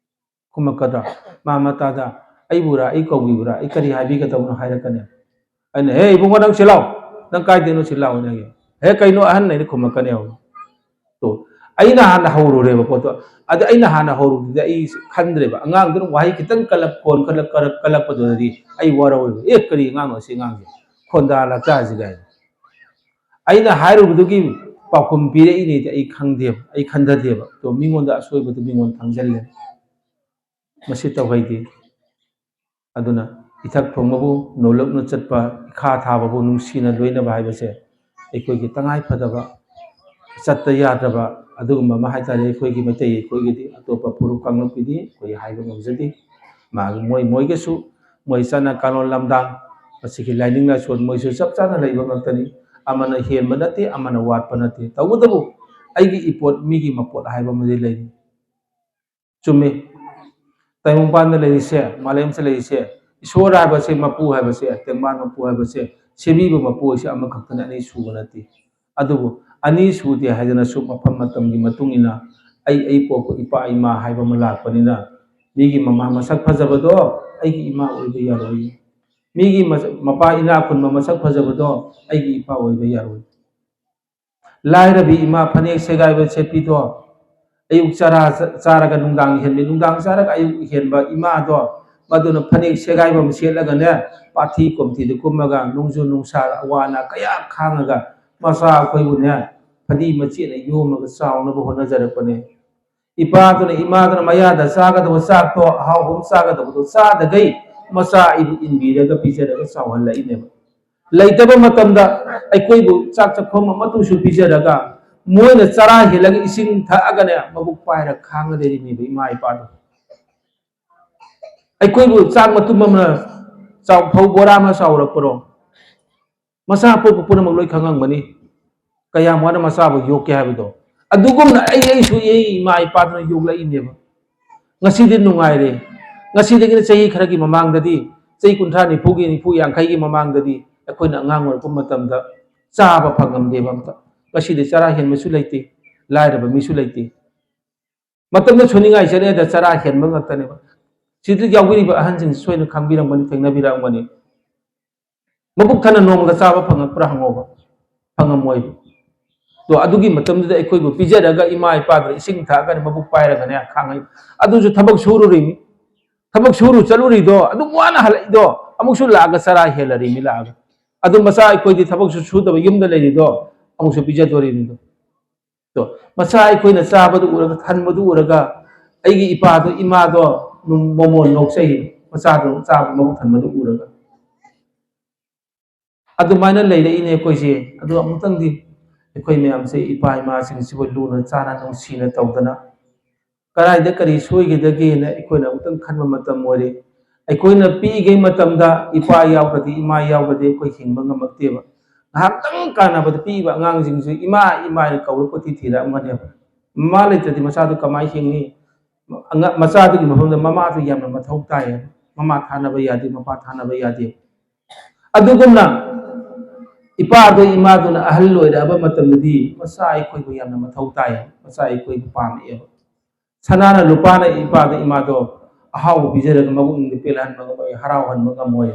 ꯈꯨꯝꯃꯛꯀꯗ꯭ꯔꯥ? "ꯃꯥ ꯃꯇꯥꯗ ꯑꯩꯕꯨꯔꯥ, ꯑꯩ ꯀꯧꯕꯤꯕ꯭ꯔꯥ, ꯑꯩ ꯀꯔꯤ ꯍꯥꯏꯕꯤꯒꯗꯕꯅꯣ?" ꯍꯥꯏꯔꯛꯀꯅꯤ꯫ ꯑꯩꯅ, "ꯍꯦ, ꯏꯕꯨꯡꯉꯣ, ꯅꯪ ꯁꯤ ꯂꯥꯎ, ꯅꯪ ꯀꯥꯏꯗꯩꯅꯣ, ꯁꯤ ꯂꯥꯎ" ꯍꯥꯏꯅ ꯍꯥꯏꯒꯦ꯫ "ꯍꯦ, ꯀꯩꯅꯣ?" ꯑꯍꯟ ꯑꯩꯅ ꯈꯨꯝꯃꯛꯀꯅꯦꯕ꯫ ꯇꯣ, ꯑꯩꯅ ꯍꯥꯟꯅ ꯍꯧꯔꯨꯔꯦꯕ ꯄꯣꯠꯇꯣ꯫ ꯑꯗ ꯑꯩꯅ ꯍꯥꯟꯅ ꯍꯧꯔꯨꯕꯗꯨꯗꯤ ꯑꯩ ꯈꯟꯗ꯭ꯔꯦꯕ꯫ ꯑꯉꯥꯡꯗꯨꯅ ꯋꯥꯍꯩ ꯈꯤꯇꯪ ꯀꯜꯂꯛ-, ꯈꯣꯟ ꯀꯜꯂꯛ-, ꯀꯜꯂꯛ-, ꯀꯜꯂꯛꯄꯗꯨꯗꯗꯤ ꯑꯩ ꯋꯥꯔꯧꯋꯦꯕ꯫ "ꯑꯦ, ꯀꯔꯤ ꯑꯉꯥꯡꯅꯣ ꯑꯁꯤ ꯑꯉꯥꯡꯁꯦ? ꯈꯣꯟꯗꯥ ꯂꯛꯇꯥꯁꯤ" ꯀꯥꯏꯅ꯫ ꯑꯩꯅ ꯍꯥꯏꯔꯨꯕꯗꯨꯒꯤ ꯄꯥꯎꯈꯨꯝ ꯄꯤꯔꯛꯏꯅꯦꯗꯤ ꯑꯩ ꯈꯪꯗꯦꯕ, ꯑꯩ ꯈꯟꯊꯗꯦꯕ꯫ ꯇꯣ, ꯃꯤꯉꯣꯟꯗ ꯑꯁꯣꯏꯕꯗꯨ ꯃꯤꯉꯣꯟꯗ ꯊꯥꯡꯖꯜꯂꯦ꯫ ꯃꯁꯤ ꯇꯧꯍꯩꯗꯦ꯫ ꯑꯗꯨꯅ ꯏꯊꯛ ꯊꯣꯡꯕꯕꯨ ꯅꯣꯂꯨꯛꯅ ꯆꯠꯄ, ꯏꯈꯥ ꯊꯥꯕꯕꯨ ꯅꯨꯡꯁꯤꯅ ꯂꯣꯏꯅꯕ ꯍꯥꯏꯕꯁꯦ ꯑꯩꯈꯣꯏꯒꯤ ꯇꯉꯥꯏ ꯐꯗꯕ, ꯆꯠꯇ ꯌꯥꯗ꯭ꯔꯕ ꯑꯗꯨꯒꯨꯝꯕ ꯑꯃ ꯍꯥꯏꯇꯥꯔꯦ꯫ ꯑꯩꯈꯣꯏꯒꯤ ꯃꯩꯇꯩ, ꯑꯩꯈꯣꯏꯒꯤꯗꯤ, ꯑꯇꯣꯞꯄ ꯐꯨꯔꯨꯞ ꯀꯥꯡꯂꯨꯞꯀꯤꯗꯤ ꯑꯩꯈꯣꯏ ꯍꯥꯏꯕ ꯉꯝꯖꯗꯦ꯫ ꯃꯥꯒꯤ, ꯃꯣꯏ, ꯃꯣꯏꯒꯤꯁꯨ ꯃꯣꯏ ꯆꯠꯅ ꯀꯥꯡꯂꯣꯟ ꯂꯝꯗꯥꯡ ꯃꯁꯤꯒꯤ ꯂꯥꯏꯅꯤꯡ ꯂꯥꯏꯁꯣꯟ ꯃꯣꯏꯁꯨ ꯆꯞ ꯆꯥꯅ ꯂꯩꯕ ꯉꯥꯛꯇꯅꯤ꯫ ꯑꯃꯅ ꯍꯦꯟꯕ ꯅꯠꯇꯦ, ꯑꯃꯅ ꯋꯥꯠꯄ ꯅꯠꯇꯦ꯫ ꯇꯧꯕꯇꯕꯨ ꯑꯩꯒꯤ ꯏꯄꯣꯠ ꯃꯤꯒꯤ ꯃꯄꯣꯠ ꯍꯥꯏꯕ ꯑꯃꯗꯤ ꯂꯩꯔꯤ꯫ ꯆꯨꯝꯃꯤ꯫ ꯇꯥꯏꯕꯪꯄꯥꯟꯗ ꯂꯩꯔꯤꯁꯦ, ꯃꯥꯂꯦꯝꯁꯤꯗ ꯂꯩꯔꯤꯁꯦ, ꯏꯁꯣꯔ ꯍꯥꯏꯕꯁꯦ, ꯃꯄꯨ ꯍꯥꯏꯕꯁꯦ, ꯇꯦꯡꯕꯥꯟ ꯃꯄꯨ ꯍꯥꯏꯕꯁꯦ, ꯁꯦꯝꯕꯤꯕ ꯃꯄꯨ ꯍꯥꯏꯁꯦ ꯑꯃꯈꯛꯇꯅꯤ, ꯑꯅꯤ ꯁꯨꯕ ꯅꯠꯇꯦ꯫ ꯑꯗꯨꯕꯨ ꯑꯅꯤ ꯁꯨꯗꯦ ꯍꯥꯏꯗꯅꯁꯨ ꯃꯐꯝ ꯃꯇꯝꯒꯤ ꯃꯇꯨꯡ ꯏꯟꯅ ꯑꯩ, ꯑꯩ ꯄꯣꯛꯄ ꯏꯄꯥ ꯏꯃꯥ ꯍꯥꯏꯕ ꯑꯃ ꯂꯥꯛꯄꯅꯤꯅ, ꯃꯤꯒꯤ ꯃꯃꯥ ꯃꯁꯛ ꯐꯖꯕꯗꯣ ꯑꯩꯒꯤ ꯏꯃꯥ ꯑꯣꯏꯕ ꯌꯥꯔꯣꯏ꯫ ꯃꯤꯒꯤ ꯃꯁꯛ, ꯃꯄꯥ ꯏꯅꯥꯛ ꯈꯨꯟꯕ ꯃꯁꯛ ꯐꯖꯕꯗꯣ ꯑꯩꯒꯤ ꯏꯄꯥ ꯑꯣꯏꯕ ꯌꯥꯔꯣꯏ꯫ ꯂꯥꯏꯔꯕꯤ ꯏꯃꯥ ꯐꯅꯦꯛ ꯁꯦꯒꯥꯏꯕ ꯁꯦꯠꯄꯤꯗꯣ, ꯑꯌꯨꯛ ꯆꯔꯥ ꯆ-, ꯆꯥꯔꯒ ꯅꯨꯡꯗꯥꯡ ꯍꯦꯟꯕꯤ, ꯅꯨꯡꯗꯥꯡ ꯆꯥꯔꯒ ꯑꯌꯨꯛ ꯍꯦꯟꯕ ꯏꯃꯥꯗꯣ, ꯃꯗꯨꯅ ꯐꯅꯦꯛ ꯁꯦꯒꯥꯏꯕ ꯑꯃ ꯁꯦꯠꯂꯒꯅꯦ, ꯄꯥꯊꯤ ꯀꯣꯝꯊꯤꯗ ꯀꯨꯝꯃꯒ, ꯅꯣꯡꯖꯨ ꯅꯨꯡꯁꯥ ꯑꯋꯥ ꯑꯅꯥ ꯀꯌꯥ ꯈꯥꯡꯉꯒ, ꯃꯆꯥ ꯑꯩꯈꯣꯏꯕꯨꯅꯦ, ꯐꯗꯤ ꯃꯆꯦꯠꯅ ꯌꯣꯝꯃꯒ ꯆꯥꯎꯅꯕ ꯍꯣꯠꯅꯖꯔꯛꯄꯅꯦ꯫ ꯏꯄꯥꯗꯨꯅ, ꯏꯃꯥꯗꯨꯅ ꯃꯌꯥꯗ ꯆꯥꯒꯗꯕ ꯆꯥꯛꯇꯣ, ꯑꯍꯥꯎꯕ ꯑꯃ ꯆꯥꯒꯗꯕꯗꯣ ꯆꯥꯗꯈꯩ, ꯃꯆꯥ ꯑꯩꯕꯨ ꯏꯟꯕꯤꯔꯒ ꯄꯤꯖꯔꯒ ꯆꯥꯎꯍꯜꯂꯛꯏꯅꯦꯕ꯫ ꯂꯩꯇꯕ ꯃꯇꯝꯗ ꯑꯩꯈꯣꯏꯕꯨ ꯆꯥꯛ ꯆꯥꯛꯈꯣꯝ ꯑꯃꯇꯁꯨ ꯄꯤꯖꯔꯒ, ꯃꯣꯏꯅ ꯆꯔꯥ ꯍꯦꯜꯂꯒ ꯏꯁꯤꯡ ꯊꯛꯑꯒꯅꯦ, ꯃꯕꯨꯛ ꯄꯥꯏꯔ ꯈꯥꯡꯉ ꯂꯩꯔꯤꯅꯦꯕ ꯏꯃꯥ ꯏꯄꯥꯗꯣ꯫ ꯑꯩꯈꯣꯏꯕꯨ ꯆꯥꯛ ꯃꯇꯨꯝ ꯑꯃꯅ ꯆꯥꯎ-, ꯐꯧ ꯕꯣꯔꯥ ꯑꯃ ꯆꯥꯎꯔꯛꯄꯔꯣ? ꯃꯆꯥ ꯄꯣꯛꯄ ꯄꯨꯝꯅꯃꯛ ꯂꯣꯏ ꯈꯪꯉꯝꯒꯅꯤ꯫ ꯀꯌꯥꯝ ꯋꯥꯅ ꯃꯆꯥꯕꯨ ꯌꯣꯛꯀꯦ ꯍꯥꯏꯕꯗꯣ꯫ ꯑꯗꯨꯒꯨꯝꯅ ꯑꯩ, ꯑꯩꯁꯨ ꯑꯩ ꯏꯃꯥ ꯏꯄꯥꯗꯨꯅ ꯌꯣꯛꯂꯛꯏꯅꯦꯕ꯫ ꯉꯁꯤꯗꯤ ꯅꯨꯡꯉꯥꯏꯔꯦ꯫ ꯉꯁꯤꯗꯒꯤꯅ ꯆꯍꯤ ꯈꯔꯒꯤ ꯃꯃꯥꯡꯗꯗꯤ, ꯆꯍꯤ ꯀꯨꯟꯊ꯭ꯔꯥ, ꯅꯤꯐꯨꯒꯤ, ꯅꯤꯐꯨ ꯌꯥꯡꯈꯩꯒꯤ ꯃꯃꯥꯡꯗꯗꯤ ꯑꯩꯈꯣꯏꯅ ꯑꯉꯥꯡ ꯑꯣꯏꯔꯛꯄ ꯃꯇꯝꯗ ꯆꯥꯕ ꯐꯪꯉꯝꯗꯦꯕ ꯑꯝꯇ꯫ ꯉꯁꯤꯗꯤ ꯆꯔꯥ ꯍꯦꯟꯕꯁꯨ ꯂꯩꯇꯦ, ꯂꯥꯏꯔꯕ ꯃꯤꯁꯨ ꯂꯩꯇꯦ꯫ ꯃꯇꯝꯗ ꯁꯨꯅꯤꯡꯉꯥꯏ ꯆꯠꯂꯦꯗ ꯆꯔꯥ ꯍꯦꯟꯕ ꯉꯥꯛꯇꯅꯦꯕ꯫ ꯁꯤꯗ ꯌꯥꯎꯕꯤꯔꯤꯕ ꯑꯍꯟꯁꯤꯡ ꯁꯣꯏꯅ ꯈꯪꯕꯤꯔꯝꯒꯅꯤ, ꯊꯦꯡꯅꯕꯤꯔꯝꯒꯅꯤ꯫ ꯃꯕꯨꯛ ꯊꯟꯅ ꯅꯣꯡꯃꯗ ꯆꯥꯕ ꯐꯪꯉꯛꯄ꯭ꯔꯥ ꯍꯪꯉꯣꯕ꯫ ꯐꯪꯉꯝꯃꯣꯏꯕ꯫ ꯑꯗꯣ ꯑꯗꯨꯒꯤ ꯃꯇꯝꯗꯨꯗ ꯑꯩꯈꯣꯏꯕꯨ ꯄꯤꯖꯔꯒ ꯏꯃꯥ ꯏꯄꯥꯗꯨꯅ ꯏꯁꯤꯡ ꯊꯛꯑꯒꯅꯦ ꯃꯕꯨꯛ ꯄꯥꯏꯔꯒꯅꯦ ꯈꯥꯡꯉꯛꯏ꯫ ꯑꯗꯨꯁꯨ ꯊꯕꯛ ꯁꯨꯔꯨꯔꯤꯅꯤ꯫ ꯊꯕꯛ ꯁꯨꯔꯨ ꯆꯠꯂꯨꯔꯤꯗꯣ, ꯑꯗꯨꯝ ꯋꯥꯅ ꯍꯜꯂꯛꯏꯗꯣ, ꯑꯃꯨꯛꯁꯨ ꯂꯥꯛꯑꯒ ꯆꯔꯥ ꯍꯦꯜꯂꯔꯤꯅꯤ ꯂꯥꯛꯑꯒ꯫ ꯑꯗꯨ ꯃꯆꯥ ꯑꯩꯈꯣꯏꯗꯤ ꯊꯕꯛꯁꯨ ꯁꯨꯗꯕ ꯌꯨꯝꯗ ꯂꯩꯔꯤꯗꯣ, ꯑꯃꯨꯛꯁꯨ ꯄꯤꯖꯗꯣꯔꯤꯅꯤꯗꯣ꯫ ꯑꯗꯣ ꯃꯆꯥ ꯑꯩꯈꯣꯏꯅ ꯆꯥꯕꯗꯨ ꯎꯔꯒ, ꯊꯟꯕꯗꯨ ꯎꯔꯒ, ꯑꯩꯒꯤ ꯏꯄꯥꯗꯣ, ꯏꯃꯥꯗꯣ ꯅꯨꯡ-, ꯃꯃꯣꯟ ꯅꯣꯛꯆꯩ, ꯃꯆꯥꯗꯣ ꯆꯥꯕ ꯃꯕꯨꯛ ꯊꯟꯕꯗꯨ ꯎꯔꯒ꯫ ꯑꯗꯨꯃꯥꯏꯅ ꯂꯩꯔꯛꯏꯅꯦ ꯑꯩꯈꯣꯏꯁꯦ꯫ ꯑꯗꯣ ꯑꯃꯨꯛꯇꯪꯗꯤ ꯑꯩꯈꯣꯏ ꯃꯌꯥꯝꯁꯦ, ꯏꯄꯥ ꯏꯃꯥꯁꯤꯡꯁꯤꯕꯨ ꯂꯨꯅ ꯆꯥꯟꯅ ꯅꯨꯡꯁꯤꯅ ꯇꯧꯗꯅ, ꯀꯗꯥꯏꯗ ꯀꯔꯤ ꯁꯣꯏꯒꯗꯒꯦꯅ ꯑꯩꯈꯣꯏꯅ ꯑꯃꯨꯛꯇꯪ ꯈꯟꯕ ꯃꯇꯝ ꯑꯣꯏꯔꯦ꯫ ꯑꯩꯈꯣꯏꯅ ꯄꯤꯛꯏꯉꯩ ꯃꯇꯝꯗ ꯏꯄꯥ ꯌꯥꯎꯗ꯭ꯔꯗꯤ, ꯏꯃꯥ ꯌꯥꯎꯗ꯭ꯔꯗꯤ ꯑꯩꯈꯣꯏ ꯍꯤꯡꯕ ꯉꯝꯃꯛꯇꯦꯕ꯫ ꯉꯥꯏꯍꯥꯛꯇꯪ ꯀꯥꯟꯅꯕꯗ ꯄꯤꯛꯏꯕ ꯑꯉꯥꯡꯁꯤꯡꯁꯨ ꯏꯃꯥ, ꯏꯃꯥ ꯍꯥꯏꯅ ꯀꯧꯔ ꯀꯣꯏꯊꯤ ꯊꯤꯔꯛꯑꯝꯒꯅꯦꯕ꯫ ꯃꯃꯥ ꯂꯩꯇ꯭ꯔꯗꯤ ꯃꯆꯥꯗꯨ ꯀꯃꯥꯏꯅ ꯍꯤꯡꯅꯤ? ꯑꯉꯥ-, ꯃꯆꯥꯗꯨꯒꯤ ꯃꯐꯝꯗ ꯃꯃꯥꯗꯨ ꯌꯥꯝꯅ ꯃꯊꯧ ꯇꯥꯏꯌꯦꯕ꯫ ꯃꯃꯥ ꯊꯥꯅꯕ ꯌꯥꯗꯦ, ꯃꯄꯥ ꯊꯥꯅꯕ ꯌꯥꯗꯦ꯫ ꯑꯗꯨꯒꯨꯝꯅ ꯏꯄꯥꯗꯣ ꯏꯃꯥꯗꯨꯅ ꯑꯍꯜ ꯑꯣꯏꯔꯛꯑꯕ ꯃꯇꯝꯗꯗꯤ ꯃꯆꯥ ꯑꯩꯈꯣꯏꯕꯨ ꯌꯥꯝꯅ ꯃꯊꯧ ꯇꯥꯏ, ꯃꯆꯥ ꯑꯩꯈꯣꯏꯕꯨ ꯄꯥꯝꯃꯛꯑꯦꯕ꯫ ꯁꯅꯥꯅ ꯂꯨꯄꯥꯅ ꯏꯄꯥꯗ ꯏꯃꯥꯗꯣ ꯑꯍꯥꯎꯕ ꯄꯤꯖꯔꯒ ꯃꯕꯨꯛꯅꯤꯡꯗ ꯄꯦꯜꯍꯟꯕ ꯉꯝꯃꯣꯏ, ꯍꯔꯥꯎꯍꯟꯕ ꯉꯝꯃꯣꯏ꯫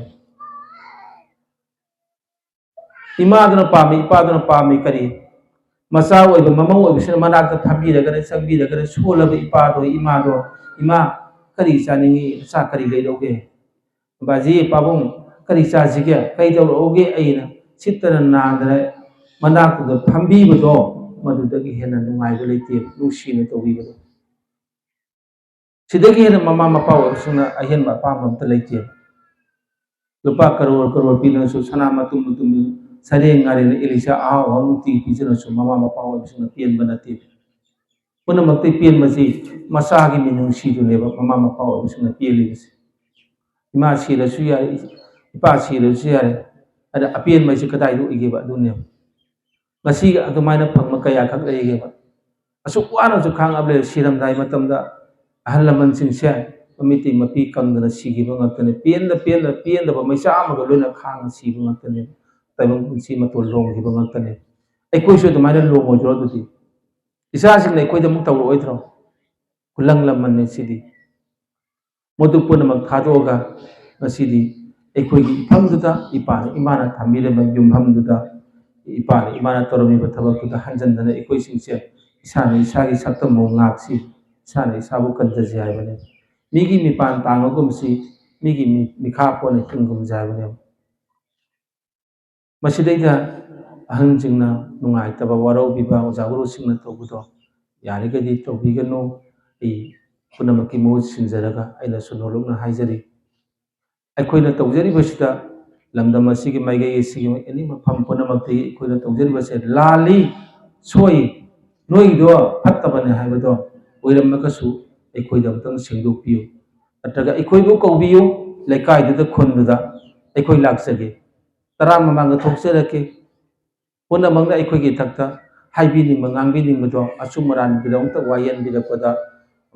ꯏꯃꯥꯗꯨꯅ ꯄꯥꯝꯃꯤ, ꯏꯄꯥꯗꯨꯅ ꯄꯥꯝꯃꯤ ꯀꯔꯤ? ꯃꯆꯥ ꯑꯣꯏꯕ, ꯃꯃꯧ ꯑꯣꯏꯕꯁꯤꯅ ꯃꯅꯥꯛꯇ ꯐꯝꯕꯤꯔꯒꯅ, ꯆꯪꯕꯤꯔꯒꯅ ꯁꯣꯜꯂꯕ ꯏꯄꯥꯗꯣ, ꯏꯃꯥꯗꯣ, "ꯏꯃꯥ, ꯀꯔꯤ ꯆꯥꯅꯤꯡꯉꯤ? ꯏꯆꯥ ꯀꯔꯤ ꯂꯩꯔꯧꯒꯦ? ꯕꯥꯖꯤ, ꯄꯥꯕꯨꯡ, ꯀꯔꯤ ꯆꯥꯁꯤꯒꯦ? ꯀꯩ ꯇꯧꯔꯛꯎꯒꯦ?" ꯑꯩꯅ ꯁꯤꯠꯇꯅ ꯅꯥꯟꯗꯅ ꯃꯅꯥꯛꯇꯨꯗ ꯐꯝꯕꯤꯕꯗꯣ, ꯃꯗꯨꯗꯒꯤ ꯍꯦꯟꯅ ꯅꯨꯡꯉꯥꯏꯕ ꯂꯩꯇꯦ, ꯅꯨꯡꯁꯤꯅ ꯇꯧꯕꯤꯕꯗꯣ꯫ ꯁꯤꯗꯒꯤ ꯍꯦꯟꯅ ꯃꯃꯥ ꯃꯄꯥ ꯑꯣꯏꯕꯁꯤꯡꯅ ꯑꯍꯦꯟꯕ ꯑꯄꯥꯝꯕ ꯑꯝꯇ ꯂꯩꯇꯦ꯫ ꯂꯨꯄꯥ ꯀꯔꯣꯔ ꯀꯔꯣꯔ ꯄꯤꯗꯨꯅꯁꯨ, ꯁꯅꯥ ꯃꯇꯨꯝ ꯃꯇꯨꯝ, ꯁꯔꯦꯡ ꯉꯥꯔꯦꯟ ꯏꯂꯤꯁꯥ ꯑꯍꯥꯎ ꯑꯍꯥꯎ ꯅꯨꯡꯇꯤꯒꯤ ꯄꯤꯖꯅꯁꯨ ꯃꯃꯥ ꯃꯄꯥ ꯑꯣꯏꯕꯁꯤꯡꯅ ꯄꯦꯟꯕ ꯅꯠꯇꯦ꯫ ꯄꯨꯝꯅꯃꯛꯇꯒꯤ ꯄꯦꯟꯕꯁꯤ ꯃꯆꯥꯒꯤ ꯃꯤꯅꯨꯡꯁꯤꯗꯨꯅꯦꯕ ꯃꯃꯥ ꯃꯄꯥ ꯑꯣꯏꯕꯁꯤꯡꯅ ꯄꯦꯜꯂꯤꯕꯁꯤ꯫ ꯏꯃꯥ ꯁꯤꯔꯁꯨ ꯌꯥꯔꯦ, ꯏꯄꯥ ꯁꯤꯔꯁꯨ ꯌꯥꯔꯦ, ꯑꯗ ꯑꯄꯦꯟꯕ ꯍꯥꯏꯁꯦ ꯀꯗꯥꯏꯗ ꯑꯣꯏꯒꯦꯕ? ꯑꯗꯨꯅꯦꯕ꯫ ꯉꯁꯤ ꯑꯗꯨꯃꯥꯏꯅ ꯐꯪꯕ ꯀꯌꯥꯈꯛ ꯂꯩꯒꯦꯕ? ꯑꯁꯨꯛ ꯋꯥꯅꯁꯨ ꯈꯥꯡꯉꯕ ꯂꯩꯔꯦ, ꯁꯤꯔꯝꯗꯥꯏ ꯃꯇꯝꯗ ꯑꯍꯜ ꯂꯃꯟꯁꯤꯡꯁꯦ ꯃꯃꯤꯠꯇꯩ ꯃꯄꯤ ꯀꯪꯗꯅ ꯁꯤꯈꯤꯕ ꯉꯥꯛꯇꯅꯦ꯫ ꯄꯦꯟꯗ, ꯄꯦꯟꯗ, ꯄꯦꯟꯗꯕ ꯃꯩꯆꯥꯛ ꯑꯃꯒ ꯂꯣꯏꯅ ꯈꯥꯡꯉ ꯁꯤꯕ ꯉꯥꯛꯇꯅꯦ꯫ ꯇꯥꯏꯕꯪ ꯄꯨꯟꯁꯤ ꯃꯇꯣꯟ ꯂꯣꯝꯈꯤꯕ ꯉꯥꯛꯇꯅꯦ꯫ ꯑꯩꯈꯣꯏꯁꯨ ꯑꯗꯨꯃꯥꯏꯅ ꯂꯣꯝꯃꯣꯏꯗ꯭ꯔꯣ ꯑꯗꯨꯗꯤ? ꯏꯆꯥꯁꯤꯡꯅ ꯑꯩꯈꯣꯏꯗ ꯑꯃꯨꯛ ꯇꯧꯔꯛꯑꯣꯏꯗ꯭ꯔꯣ? ꯈꯨꯂꯪ ꯂꯃꯟꯅꯦ ꯁꯤꯗꯤ꯫ ꯃꯗꯨ ꯄꯨꯝꯅꯃꯛ ꯊꯥꯗꯣꯛꯑꯒ ꯉꯁꯤꯗꯤ ꯑꯩꯈꯣꯏꯒꯤ ꯏꯐꯝꯗꯨꯗ, ꯏꯄꯥꯅ ꯏꯃꯥꯅ ꯊꯝꯕꯤꯔꯝꯕ ꯌꯨꯝꯐꯝꯗꯨꯗ, ꯏꯄꯥꯅ ꯏꯃꯥꯅ ꯇꯧꯔꯝꯃꯤꯕ ꯊꯕꯛꯇꯨꯗ ꯍꯟꯖꯤꯟꯗꯅ ꯑꯩꯈꯣꯏꯁꯤꯡꯁꯦ ꯏꯁꯥꯅ ꯏꯁꯥꯒꯤ ꯁꯛꯇꯝꯕꯨ ꯉꯥꯛꯁꯤ, ꯏꯁꯥꯅ ꯏꯁꯥꯕꯨ ꯀꯟꯖꯁꯤ ꯍꯥꯏꯕꯅꯤ꯫ ꯃꯤꯒꯤ ꯃꯤꯄꯥꯟ ꯇꯥꯡꯕꯒꯨꯝꯁꯤ, ꯃꯤꯒꯤ ꯃꯤ-, ꯃꯤꯈꯥ ꯄꯣꯟꯅ ꯍꯤꯡꯒꯨꯝꯁꯤ ꯍꯥꯏꯕꯅꯦꯕ꯫ ꯃꯁꯤꯗꯩꯗ ꯑꯍꯟꯁꯤꯡꯅ ꯅꯨꯡꯉꯥꯏꯇꯕ ꯋꯥꯔꯧꯕꯤꯕ, ꯑꯣꯖꯥ ꯒꯨꯔꯨꯁꯤꯡꯅ ꯇꯧꯕꯗꯣ ꯌꯥꯔꯤꯈꯩꯗꯤ ꯇꯧꯕꯤꯒꯅꯨ꯫ ꯑꯩ ꯄꯨꯝꯅꯃꯛꯀꯤ ꯃꯍꯨꯠ ꯁꯤꯟꯖꯔꯒ ꯑꯩꯅꯁꯨ ꯅꯣꯂꯨꯛꯅ ꯍꯥꯏꯖꯔꯤ꯫ ꯑꯩꯈꯣꯏꯅ ꯇꯧꯖꯔꯤꯕꯁꯤꯗ, ꯂꯝꯗꯝ ꯑꯁꯤꯒꯤ ꯃꯥꯏꯀꯩ ꯑꯁꯤꯒꯤ ꯑꯦꯅꯤ ꯃꯐꯝ ꯄꯨꯝꯅꯃꯛꯇꯒꯤ ꯑꯩꯈꯣꯏꯅ ꯇꯧꯖꯔꯤꯕꯁꯦ ꯂꯥꯜꯂꯤ, ꯁꯣꯏ, ꯅꯣꯏꯒꯤꯗꯣ ꯐꯠꯇꯕꯅꯦ ꯍꯥꯏꯕꯗꯣ ꯑꯣꯏꯔꯝꯃꯒꯁꯨ ꯑꯩꯈꯣꯏꯗ ꯑꯃꯨꯛꯇꯪ ꯁꯦꯡꯗꯣꯛꯄꯤꯌꯨ, ꯅꯠꯇ꯭ꯔꯒ ꯑꯩꯈꯣꯏꯕꯨ ꯀꯧꯕꯤꯌꯨ꯫ ꯂꯩꯀꯥꯏꯗꯨꯗ, ꯈꯨꯟꯗꯨꯗ ꯑꯩꯈꯣꯏ ꯂꯥꯛꯆꯒꯦ꯫ ꯇꯔꯥ ꯃꯃꯥꯡꯗ ꯊꯣꯛꯆꯔꯛꯀꯦ꯫ ꯄꯨꯝꯅꯃꯛꯅ ꯑꯩꯈꯣꯏꯒꯤ ꯏꯊꯛꯇ ꯍꯥꯏꯕꯤꯅꯤꯡꯕ, ꯉꯥꯡꯕꯤꯅꯤꯡꯕꯗꯣ, ꯑꯆꯨꯝ ꯑꯔꯥꯟꯒꯤꯗꯃꯛꯇ ꯋꯥꯌꯦꯟꯕꯤꯔꯛꯄꯗ,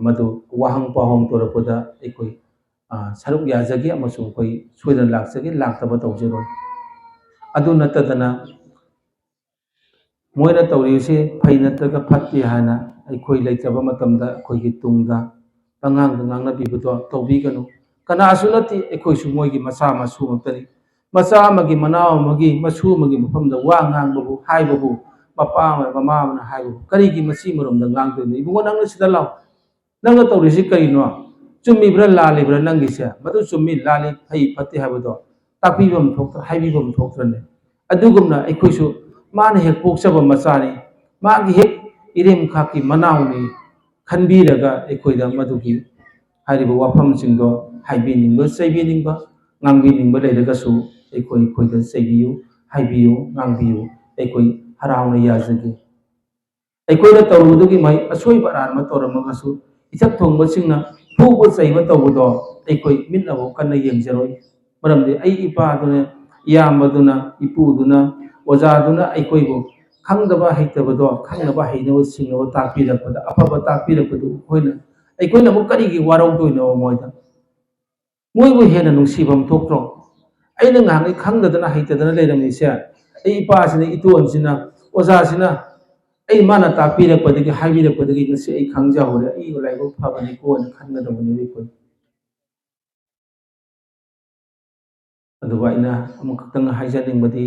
ꯃꯗꯨ ꯋꯥꯍꯪ ꯄꯥꯎꯍꯪ ꯇꯧꯔꯛꯄꯗ ꯑꯩꯈꯣꯏ, ꯑ, ꯁꯔꯨꯛ ꯌꯥꯖꯒꯦ ꯑꯃꯁꯨꯡ ꯑꯩꯈꯣꯏ ꯁꯣꯏꯗꯅ ꯂꯥꯛꯆꯒꯦ, ꯂꯥꯛꯇꯕ ꯇꯧꯖꯔꯣꯏ꯫ ꯑꯗꯨ ꯅꯠꯇꯗꯅ ꯃꯣꯏꯅ ꯇꯧꯔꯤꯕꯁꯤ ꯐꯩ ꯅꯠꯇ꯭ꯔꯒ ꯐꯠꯇꯦ ꯍꯥꯏꯅ ꯑꯩꯈꯣꯏ ꯂꯩꯇꯕ ꯃꯇꯝꯗ ꯑꯩꯈꯣꯏꯒꯤ ꯇꯨꯡꯗ ꯄꯉꯥꯡꯗ ꯉꯥꯡꯅꯕꯤꯕꯗꯣ ꯇꯧꯕꯤꯒꯅꯨ꯫ ꯀꯅꯥꯁꯨ ꯅꯠꯇꯦ, ꯑꯩꯈꯣꯏꯁꯨ ꯃꯣꯏꯒꯤ ꯃꯆꯥ ꯃꯁꯨ ꯉꯥꯛꯇꯅꯤ꯫ ꯃꯆꯥ ꯑꯃꯒꯤ, ꯃꯅꯥꯎ ꯑꯃꯒꯤ, ꯃꯁꯨ ꯑꯃꯒꯤ ꯃꯐꯝꯗ ꯋꯥ ꯉꯥꯡꯕꯕꯨ, ꯍꯥꯏꯕꯕꯨ, ꯃꯄꯥ ꯑꯃ, ꯃꯃꯥ ꯑꯃꯅ ꯍꯥꯏꯕꯕꯨ ꯀꯔꯤꯒꯤ ꯃꯁꯤ ꯃꯔꯣꯝꯗ ꯉꯥꯡꯗꯣꯏꯅꯣ? ꯏꯕꯨꯡꯉꯣ, ꯅꯪꯅ ꯁꯤꯗ ꯂꯥꯎ꯫ ꯅꯪꯅ ꯇꯧꯔꯤꯁꯤ ꯀꯔꯤꯅꯣ? ꯆꯨꯝꯃꯤꯕ꯭ꯔꯥ ꯂꯥꯜꯂꯤꯕ꯭ꯔꯥ ꯅꯪꯒꯤꯁꯦ? ꯃꯗꯨ ꯆꯨꯝꯃꯤ, ꯂꯥꯜꯂꯤ, ꯐꯩ, ꯐꯠꯇꯦ ꯍꯥꯏꯕꯗꯣ ꯇꯥꯛꯄꯤꯕ ꯑꯃ ꯊꯣꯛꯇ꯭ꯔ, ꯍꯥꯏꯕꯤꯕ ꯑꯃ ꯊꯣꯛꯇ꯭ꯔꯅꯦ? ꯑꯗꯨꯒꯨꯝꯅ ꯑꯩꯈꯣꯏꯁꯨ ꯃꯥꯅ ꯍꯦꯛ ꯄꯣꯛꯆꯕ ꯃꯆꯥꯅꯤ, ꯃꯥꯒꯤ ꯍꯦꯛ ꯏꯔꯦꯝꯈꯥꯛꯀꯤ ꯃꯅꯥꯎꯅꯤ ꯈꯟꯕꯤꯔꯒ ꯑꯩꯈꯣꯏꯗ ꯃꯗꯨꯒꯤ ꯍꯥꯏꯔꯤꯕ ꯋꯥꯐꯝꯁꯤꯡꯗꯣ ꯍꯥꯏꯕꯤꯅꯤꯡꯕ, ꯆꯩꯕꯤꯅꯤꯡꯕ, ꯉꯥꯡꯕꯤꯅꯤꯡꯕ ꯂꯩꯔꯒꯁꯨ ꯑꯩꯈꯣꯏ, ꯑꯩꯈꯣꯏꯗ ꯆꯩꯕꯤꯌꯨ, ꯍꯥꯏꯕꯤꯌꯨ, ꯉꯥꯡꯕꯤꯌꯨ꯫ ꯑꯩꯈꯣꯏ ꯍꯔꯥꯎꯅ ꯌꯥꯖꯒꯦ꯫ ꯑꯩꯈꯣꯏꯅ ꯇꯧꯔꯨꯕꯗꯨꯒꯤ ꯃꯍꯩ, ꯑꯁꯣꯏꯕ ꯑꯔꯥꯟꯕ ꯇꯧꯔꯝꯃꯒꯁꯨ, ꯏꯊꯛ ꯊꯣꯡꯕꯁꯤꯡꯅ ꯐꯨꯕ ꯆꯩꯕ ꯇꯧꯕꯗꯣ ꯑꯩꯈꯣꯏ ꯃꯤꯠꯅꯐꯥꯎ ꯀꯟꯅ ꯌꯦꯡꯖꯔꯣꯏ꯫ ꯃꯔꯝꯗꯤ ꯑꯩ ꯏꯄꯥꯗꯨꯅ, ꯏꯌꯥꯝꯕꯗꯨꯅ, ꯏꯄꯨꯗꯨꯅ, ꯑꯣꯖꯥꯗꯨꯅ ꯑꯩꯈꯣꯏꯕꯨ ꯈꯪꯗꯕ ꯍꯩꯇꯕꯗꯣ ꯈꯪꯅꯕ, ꯍꯩꯅꯕ ꯁꯤꯡꯅꯕ ꯇꯥꯛꯄꯤꯔꯛꯄꯗ, ꯑꯐꯕ ꯇꯥꯛꯄꯤꯔꯛꯄꯗꯨ ꯑꯩꯈꯣꯏꯅ, ꯑꯩꯈꯣꯏꯅ ꯑꯃꯨꯛ ꯀꯔꯤꯒꯤ ꯋꯥꯔꯧꯗꯣꯏꯅꯣ ꯃꯣꯏꯗ? ꯃꯣꯏꯕꯨ ꯍꯦꯟꯅ ꯅꯨꯡꯁꯤꯐꯝ ꯊꯣꯛꯇ꯭ꯔꯣ? ꯑꯩꯅ ꯉꯍꯥꯟꯈꯩ ꯈꯪꯗꯗꯅ, ꯍꯩꯇꯗꯅ ꯂꯩꯔꯝꯃꯤꯁꯦ, ꯑꯩ ꯏꯄꯥꯁꯤꯅ, ꯏꯇꯣꯟꯁꯤꯅ, ꯑꯣꯖꯥꯁꯤꯅ ꯑꯩ, ꯃꯥꯅ ꯇꯥꯛꯄꯤꯔꯛꯄꯗꯒꯤ, ꯍꯥꯏꯕꯤꯔꯛꯄꯗꯒꯤ ꯉꯁꯤ ꯑꯩ ꯈꯪꯖꯍꯧꯔꯦ, ꯑꯩ ꯂꯥꯏꯕꯛ ꯐꯕꯅꯤꯀꯣꯅ ꯈꯟꯒꯗꯕꯅꯦꯕ ꯑꯩꯈꯣꯏ꯫ ꯑꯗꯨꯒ ꯑꯩꯅ ꯑꯃꯈꯛꯇꯪ ꯍꯥꯏꯖꯅꯤꯡꯕꯗꯤ,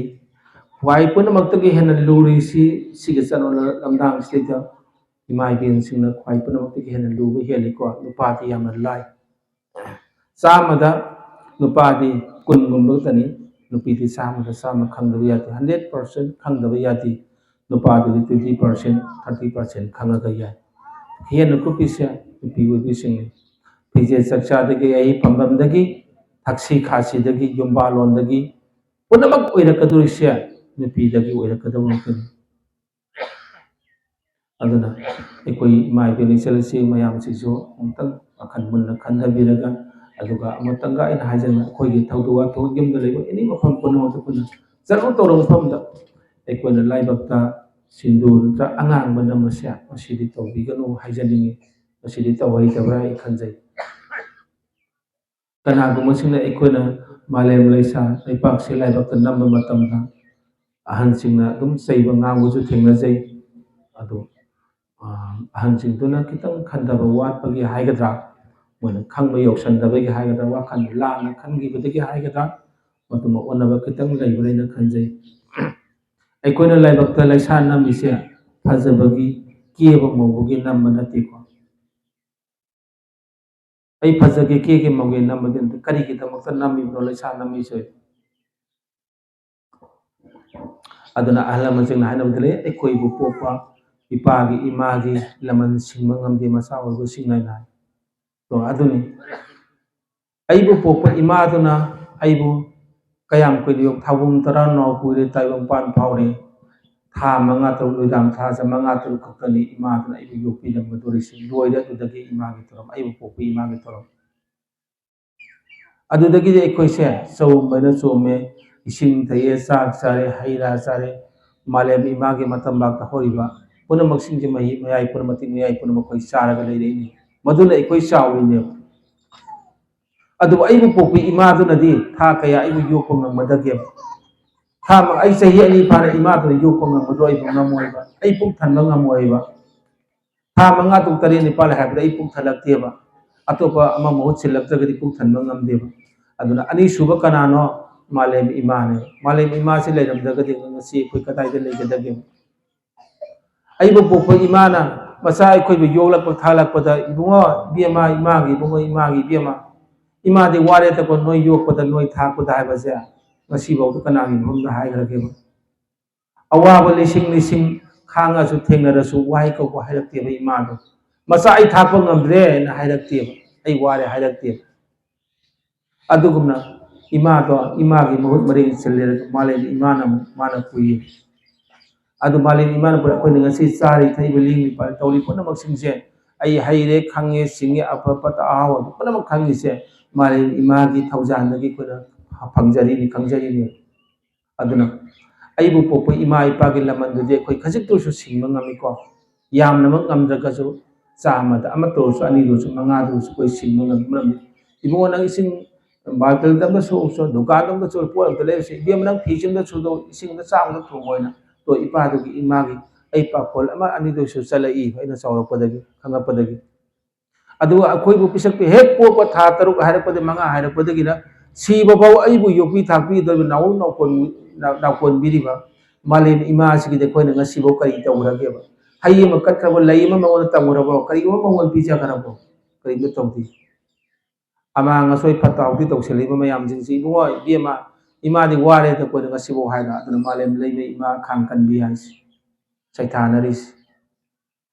ꯈ꯭ꯋꯥꯏ ꯄꯨꯝꯅꯃꯛꯇꯒꯤ ꯍꯦꯟꯅ ꯂꯨꯔꯤꯁꯤ ꯁꯤꯒꯤ ꯆꯠꯅ ꯂꯝꯗꯥꯡꯁꯤꯗꯩꯗ ꯏꯃꯥ ꯏꯕꯦꯟꯁꯤꯡꯅ ꯈ꯭ꯋꯥꯏ ꯄꯨꯝꯅꯃꯛꯇꯒꯤ ꯍꯦꯟꯅ ꯂꯨꯕ ꯍꯦꯜꯂꯤꯀꯣ꯫ ꯅꯨꯄꯥꯗꯤ ꯌꯥꯝꯅ ꯂꯥꯏ꯫ ꯆꯥꯝꯃꯗ ꯅꯨꯄꯥꯗꯤ ꯀꯨꯟꯒꯨꯝꯕ ꯈꯛꯇꯅꯤ, ꯅꯨꯄꯤꯗꯤ ꯆꯥꯝꯃꯗ ꯆꯥꯝꯃ ꯈꯪꯗꯕ ꯌꯥꯗꯦ, ꯍꯟꯗ꯭ꯔꯦꯠ ꯄꯥꯔꯁꯦꯟ ꯈꯪꯗꯕ ꯌꯥꯗꯦ꯫ ꯅꯨꯄꯥꯗꯨꯗꯤ ꯇ꯭ꯋꯦꯟꯇꯤ ꯄꯥꯔꯁꯦꯟ, ꯊꯥꯔꯇꯤ ꯄꯥꯔꯁꯦꯟ ꯈꯪꯉꯒ ꯌꯥꯏ꯫ ꯍꯦꯟꯅ ꯀꯨꯞꯄꯤꯁꯦ ꯅꯨꯄꯤ ꯑꯣꯏꯕꯤꯁꯤꯡꯅꯤ꯫ ꯐꯤꯖꯦꯠ ꯆꯛꯆꯥꯗꯒꯤ, ꯑꯩ ꯐꯝꯐꯝꯗꯒꯤ, ꯊꯛꯁꯤ ꯈꯥꯁꯤꯗꯒꯤ, ꯌꯨꯝꯕꯥꯂꯣꯟꯗꯒꯤ, ꯄꯨꯝꯅꯃꯛ ꯑꯣꯏꯔꯛꯀꯗꯧꯔꯤꯁꯦ ꯅꯨꯄꯤꯗꯒꯤ ꯑꯣꯏꯔꯛꯀꯗꯕ ꯉꯥꯛꯇꯅꯤ꯫ ꯑꯗꯨꯅ ꯑꯩꯈꯣꯏ ꯏꯃꯥ ꯏꯕꯦꯟ ꯏꯆꯜ ꯏꯆꯦ ꯃꯌꯥꯝꯁꯤꯁꯨ ꯑꯃꯨꯛꯇꯪ ꯋꯥꯈꯜ ꯃꯨꯟꯅ ꯈꯟꯊꯕꯤꯔꯒ ꯑꯗꯨꯒ ꯑꯃꯇꯪꯒ ꯑꯩꯅ ꯍꯥꯏꯖꯅꯤꯡꯕ, ꯑꯩꯈꯣꯏꯒꯤ ꯊꯧꯗꯣꯛ ꯋꯥꯊꯣꯛ ꯌꯨꯝꯗ ꯂꯩꯕ ꯑꯦꯅꯤ ꯃꯐꯝ ꯄꯨꯝꯅꯃꯛꯇ ꯑꯩꯈꯣꯏꯅ ꯆꯠꯂꯨ ꯇꯧꯔ ꯃꯐꯝꯗ ꯑꯩꯈꯣꯏꯅ ꯂꯥꯏꯕꯛꯇ ꯁꯤꯟꯗꯨꯔ ꯅꯠꯇ꯭ꯔ ꯑꯉꯥꯡꯕ ꯅꯝꯕꯁꯦ ꯃꯁꯤꯗꯤ ꯇꯧꯕꯤꯒꯅꯨ ꯍꯥꯏꯖꯅꯤꯡꯉꯤ꯫ ꯃꯁꯤꯗꯤ ꯇꯧꯍꯩꯗꯕ꯭ꯔꯥ ꯑꯩ ꯈꯟꯖꯩ꯫ ꯀꯅꯥꯒꯨꯝꯕꯁꯤꯡꯅ ꯑꯩꯈꯣꯏꯅ ꯃꯥꯂꯦꯝ ꯂꯩꯁꯥ ꯂꯩꯄꯥꯛꯁꯤ ꯂꯥꯏꯕꯛꯇ ꯅꯝꯕ ꯃꯇꯝꯗ ꯑꯍꯟꯁꯤꯡꯅ ꯑꯗꯨꯝ ꯆꯩꯕ ꯉꯥꯡꯕꯁꯨ ꯊꯦꯡꯅꯖꯩ꯫ ꯑꯗꯨ ꯑꯍꯟꯁꯤꯡꯗꯨꯅ ꯈꯤꯇꯪ ꯈꯟꯊꯕ ꯋꯥꯠꯄꯒꯤ ꯍꯥꯏꯒꯗ꯭ꯔꯥ, ꯃꯣꯏꯅ ꯈꯪꯕ ꯌꯧꯁꯟꯗꯕꯒꯤ ꯍꯥꯏꯒꯗ꯭ꯔꯥ, ꯋꯥꯈꯜ ꯂꯥꯟꯅ ꯈꯟꯈꯤꯕꯗꯒꯤ ꯍꯥꯏꯒꯗ꯭ꯔꯥ, ꯃꯗꯨꯃ ꯑꯣꯟꯅꯕ ꯈꯤꯇꯪ ꯂꯩꯕ꯭ꯔꯥ ꯍꯥꯏꯅ ꯈꯟꯖꯩ꯫ ꯑꯩꯈꯣꯏꯅ ꯂꯥꯏꯕꯛꯇ ꯂꯩꯁꯥ ꯅꯝꯃꯤꯁꯦ ꯐꯖꯕꯒꯤ ꯀꯦꯕ ꯃꯧꯕꯒꯤ ꯅꯝꯕ ꯅꯠꯇꯦꯀꯣ꯫ ꯑꯩ ꯐꯖꯒꯦ ꯀꯦꯒꯦ ꯃꯧꯒꯦ ꯅꯝꯕꯗꯤ ꯅꯠꯇꯦ꯫ ꯀꯔꯤꯒꯤꯗꯃꯛꯇ ꯅꯝꯃꯤꯕꯅꯣ ꯂꯩꯁꯥ ꯅꯝꯃꯤꯁꯦ? ꯑꯗꯨꯅ ꯑꯍꯜ ꯂꯃꯟꯁꯤꯡꯅ ꯍꯥꯏꯅꯕꯗ ꯂꯩ, "ꯑꯩꯈꯣꯏꯕꯨ ꯄꯣꯛꯄ ꯏꯄꯥꯒꯤ ꯏꯃꯥꯒꯤ ꯂꯃꯟ ꯁꯤꯡꯕ ꯉꯝꯗꯦ ꯃꯆꯥ ꯑꯣꯏꯕꯁꯤꯡꯅ" ꯍꯥꯏꯅ ꯍꯥꯏ꯫ ꯑꯗꯨꯅꯤ ꯑꯩꯕꯨ ꯄꯣꯛꯄ ꯏꯃꯥꯗꯨꯅ ꯑꯩꯕꯨ ꯀꯌꯥꯝ ꯀꯨꯏꯅ ꯌꯣꯛ-, ꯊꯥꯕꯨꯝ ꯇꯔꯥ ꯅꯥꯎ ꯀꯨꯏꯔꯦ, ꯇꯥꯏꯕꯪ ꯄꯥꯟ ꯐꯥꯎꯔꯦ꯫ ꯊꯥ ꯃꯉꯥ ꯇꯔꯨꯛ, ꯅꯨꯃꯤꯗꯥꯡ ꯊꯥꯁꯦ ꯃꯉꯥ ꯇꯔꯨꯛ ꯈꯛꯇꯅꯤ ꯏꯃꯥꯗꯨꯅ ꯑꯩꯕꯨ ꯌꯣꯛꯄꯤꯔꯝꯒꯗꯧꯔꯤꯁꯤ꯫ ꯂꯣꯏꯔꯦ ꯑꯗꯨꯗꯒꯤ ꯏꯃꯥꯒꯤ ꯊꯧꯔꯝ, ꯑꯩꯕꯨ ꯄꯣꯛꯄ ꯏꯃꯥꯒꯤ ꯊꯧꯔꯝ꯫ ꯑꯗꯨꯗꯒꯤꯗꯤ ꯑꯩꯈꯣꯏꯁꯦ ꯆꯣꯝꯕꯅ ꯆꯣꯝꯃꯦ, ꯏꯁꯤꯡ ꯊꯛꯑꯦ, ꯆꯥꯛ ꯆꯥꯔꯦ, ꯍꯩ ꯔꯥ ꯆꯥꯔꯦ꯫ ꯃꯥꯂꯦꯝ ꯏꯃꯥꯒꯤ ꯃꯇꯝꯕꯥꯛꯇ ꯍꯧꯔꯤꯕ ꯄꯨꯝꯅꯃꯛꯁꯤꯡꯁꯦ, ꯃꯍꯩ ꯃꯌꯥꯏ ꯄꯨꯝꯅꯃꯛ, ꯃꯇꯤꯛ ꯃꯌꯥꯏ ꯄꯨꯝꯅꯃꯛ ꯑꯩꯈꯣꯏ ꯆꯥꯔꯒ ꯂꯩꯔꯛꯏꯅꯤ꯫ ꯃꯗꯨꯅ ꯑꯩꯈꯣꯏ ꯆꯥꯎꯔꯤꯅꯦꯕ꯫ ꯑꯗꯨꯕꯨ ꯑꯩꯕꯨ ꯄꯣꯛꯄꯤ ꯏꯃꯥꯗꯨꯅꯗꯤ ꯊꯥ ꯀꯌꯥ ꯑꯩꯕꯨ ꯌꯣꯛꯄ ꯉꯝꯒꯗꯒꯦꯕ? ꯊꯥ ꯃ-, ꯑꯩ ꯆꯍꯤ ꯑꯅꯤ ꯐꯥꯅ ꯏꯃꯥꯗꯨꯅ ꯌꯣꯛꯄ ꯉꯝꯒꯗ꯭ꯔꯣ? ꯑꯩꯕꯨ ꯉꯝꯃꯣꯏꯕ꯫ ꯑꯩ ꯄꯨꯛ ꯊꯟꯕ ꯉꯝꯃꯣꯏꯕ꯫ ꯊꯥ ꯃꯉꯥ, ꯇꯔꯨꯛ, ꯇꯔꯦꯠ, ꯅꯤꯄꯥꯜ ꯍꯥꯏꯕꯗ ꯑꯩ ꯄꯨꯛ ꯊꯜꯂꯛꯇꯦꯕ꯫ ꯑꯇꯣꯞꯄ ꯑꯃ ꯃꯍꯨꯠ ꯁꯤꯜꯂꯛꯇ꯭ꯔꯒꯗꯤ ꯄꯨꯛ ꯊꯟꯕ ꯉꯝꯗꯦꯕ꯫ ꯑꯗꯨꯅ ꯑꯅꯤꯁꯨꯕ ꯀꯅꯥꯅꯣ? ꯃꯥꯂꯦꯝ ꯏꯃꯥꯅꯦ꯫ ꯃꯥꯂꯦꯝ ꯏꯃꯥꯁꯤ ꯂꯩꯔꯝꯗ꯭ꯔꯒꯗꯤ ꯉꯁꯤ ꯑꯩꯈꯣꯏ ꯀꯗꯥꯏꯗ ꯂꯩꯒꯗꯒꯦ? ꯑꯩꯕꯨ ꯄꯣꯛꯄ ꯏꯃꯥꯅ ꯃꯆꯥ ꯑꯩꯈꯣꯏꯕꯨ ꯌꯣꯛꯂꯛꯄ, ꯊꯥꯂꯛꯄꯗ, "ꯏꯕꯨꯡꯉꯣ, ꯏꯕꯦꯝꯃ, ꯏꯃꯥꯒꯤ ꯏꯕꯨꯡꯉꯣ, ꯏꯃꯥꯒꯤ ꯏꯕꯦꯝꯃ, ꯏꯃꯥꯗꯤ ꯋꯥꯔꯦꯗꯀꯣ, ꯅꯣꯏ ꯌꯣꯛꯄꯗ, ꯅꯣꯏ ꯊꯥꯛꯄꯗ" ꯍꯥꯏꯕꯁꯦ ꯉꯁꯤꯐꯥꯎꯗ ꯀꯅꯥꯒꯤ ꯃꯐꯝꯗ ꯍꯥꯏꯈ꯭ꯔꯒꯦꯕ? ꯑꯋꯥꯕ ꯂꯤꯁꯤꯡ ꯂꯤꯁꯤꯡ ꯈꯥꯡꯉꯁꯨ, ꯊꯦꯡꯅꯔꯁꯨ ꯋꯥꯍꯩ ꯀꯧꯕ ꯍꯥꯏꯔꯛꯇꯦꯕ ꯏꯃꯥꯗꯣ꯫ "ꯃꯆꯥ ꯑꯩ ꯊꯥꯛꯄ ꯉꯝꯗ꯭ꯔꯦ" ꯍꯥꯏꯅ ꯍꯥꯏꯔꯛꯇꯦꯕ, "ꯑꯩ ꯋꯥꯔꯦ" ꯍꯥꯏꯔꯛꯇꯦꯕ꯫ ꯑꯗꯨꯒꯨꯝꯅ ꯏꯃꯥꯗꯣ, ꯏꯃꯥꯒꯤ ꯃꯍꯨꯠ ꯃꯔꯦꯡ ꯆꯜꯂꯦ, ꯃꯥꯂꯦꯝ ꯏꯃꯥꯅ ꯑꯃꯨꯛ ꯃꯥꯅ ꯄꯨꯏ꯫ ꯑꯗꯨ ꯃꯥꯂꯦꯝ ꯏꯃꯥꯅ ꯄꯨꯔꯛ-, ꯑꯩꯈꯣꯏꯅ ꯉꯁꯤ ꯆꯥꯔꯤ ꯊꯛꯏꯕ, ꯂꯦꯡꯂꯤꯕ ꯇꯧꯔꯤ ꯄꯨꯝꯅꯃꯛꯁꯤꯡꯁꯦ, ꯑꯩ ꯍꯩꯔꯦ, ꯈꯪꯉꯦ, ꯁꯤꯡꯉꯦ, ꯑꯐ ꯐꯠꯇ ꯑꯍꯥꯎ ꯑꯗꯨ ꯄꯨꯝꯅꯃꯛ ꯈꯪꯉꯤꯁꯦ ꯃꯥꯂꯦꯝ ꯏꯃꯥꯒꯤ ꯊꯧꯖꯥꯜꯗꯒꯤ ꯑꯩꯈꯣꯏꯅ ꯐꯪꯖꯔꯤꯅꯤ, ꯈꯪꯖꯔꯤꯅꯤ꯫ ꯑꯗꯨꯅ ꯑꯩꯕꯨ ꯄꯣꯛꯄ ꯏꯃꯥ ꯏꯄꯥꯒꯤ ꯂꯃꯟꯗꯨꯗꯤ ꯑꯩꯈꯣꯏ ꯈꯖꯤꯛꯇꯁꯨ ꯁꯤꯡꯕ ꯉꯝꯃꯤꯀꯣ꯫ ꯌꯥꯝꯅꯃꯛ ꯉꯝꯗ꯭ꯔꯒꯁꯨ ꯆꯥꯝꯃꯗ ꯑꯃꯠꯇ ꯑꯣꯏꯔꯁꯨ, ꯑꯅꯤꯗ ꯑꯣꯏꯔꯁꯨ, ꯃꯉꯥꯗ ꯑꯣꯏꯔꯁꯨ ꯑꯩꯈꯣꯏ ꯁꯤꯡꯕ ꯉꯝꯃꯤ꯫ ꯃꯔꯝꯗꯤ ꯏꯕꯨꯡꯉꯣ, ꯅꯪ ꯏꯁꯤꯡ ꯕꯥꯜꯇꯤꯟꯗ ꯑꯃ ꯁꯣꯛꯎꯁꯨ, ꯗꯨꯀꯥꯟꯗ ꯑꯃ ꯁꯣꯛꯎ, ꯄꯣꯠ ꯑꯝꯇ ꯂꯩꯔꯨꯁꯦ, ꯏꯕꯦꯝꯃ, ꯅꯪ ꯐꯤꯁꯦ ꯑꯝꯇ ꯁꯨꯗꯣꯛꯎ, ꯏꯁꯤꯡ ꯑꯝꯇ, ꯆꯥꯛ ꯑꯝꯇ ꯊꯣꯡꯉꯣ ꯍꯥꯏꯅ꯫ ꯇꯣ ꯏꯄꯥꯗꯨꯒꯤ, ꯏꯃꯥꯒꯤ ꯑꯩ ꯄꯥꯈꯣꯜ ꯑꯃ ꯑꯅꯤꯗ ꯑꯣꯏꯔꯁꯨ ꯆꯠꯂꯛꯏ ꯑꯩꯅ ꯆꯥꯎꯔꯛꯄꯗꯒꯤ, ꯈꯪꯉꯛꯄꯗꯒꯤ꯫ ꯑꯗꯨꯒ ꯑꯩꯈꯣꯏꯕꯨ ꯄꯤꯁꯛ ꯄꯤ-, ꯍꯦꯛ ꯄꯣꯛꯄ ꯊꯥ ꯇꯔꯨꯛ ꯍꯥꯏꯔꯛꯄꯗ, ꯃꯉꯥ ꯍꯥꯏꯔꯛꯄꯗꯒꯤꯅ ꯁꯤꯕ ꯐꯥꯎ ꯑꯩꯕꯨ ꯌꯣꯛꯄꯤ ꯊꯥꯛꯄꯤꯗꯣꯏꯕ ꯅꯥꯎ ꯅꯥꯎꯀꯣꯟ-, ꯅꯥ-, ꯅꯥꯎꯀꯣꯟꯕꯤꯔꯤꯕ ꯃꯥꯂꯦꯝ ꯏꯃꯥꯁꯤꯒꯤꯗꯤ ꯑꯩꯈꯣꯏꯅ ꯉꯁꯤꯐꯥꯎ ꯀꯔꯤ ꯇꯧꯈ꯭ꯔꯒꯦꯕ? ꯍꯩ ꯑꯃ ꯀꯠꯈ꯭ꯔꯕꯣ? ꯂꯩ ꯑꯃ ꯃꯉꯣꯟꯗ ꯇꯝꯈ꯭ꯔꯕꯣ? ꯀꯔꯤꯒꯨꯝꯕ ꯃꯉꯣꯟꯗ ꯄꯤꯖꯈ꯭ꯔꯕꯣ? ꯀꯔꯤꯝꯇ ꯇꯧꯗꯦ꯫ ꯑꯃꯥꯡ ꯑꯁꯣꯏ ꯐꯠꯇ ꯍꯥꯎꯗꯤ ꯇꯧꯁꯤꯜꯂꯤꯕ ꯃꯌꯥꯝꯁꯤꯡꯁꯤ, ꯏꯕꯨꯡꯉꯣ, ꯏꯕꯦꯝꯃ, ꯏꯃꯥꯗꯤ ꯋꯥꯔꯦꯗ ꯑꯩꯈꯣꯏꯅ ꯉꯁꯤꯐꯥꯎ ꯍꯥꯏꯅ꯫ ꯑꯗꯨꯅ ꯃꯥꯂꯦꯝ ꯂꯩꯃ ꯏꯃꯥ ꯈꯥꯡ ꯀꯟꯕꯤ ꯍꯥꯏꯁꯤ ꯁꯩꯊꯥꯅꯔꯤꯁꯤ꯫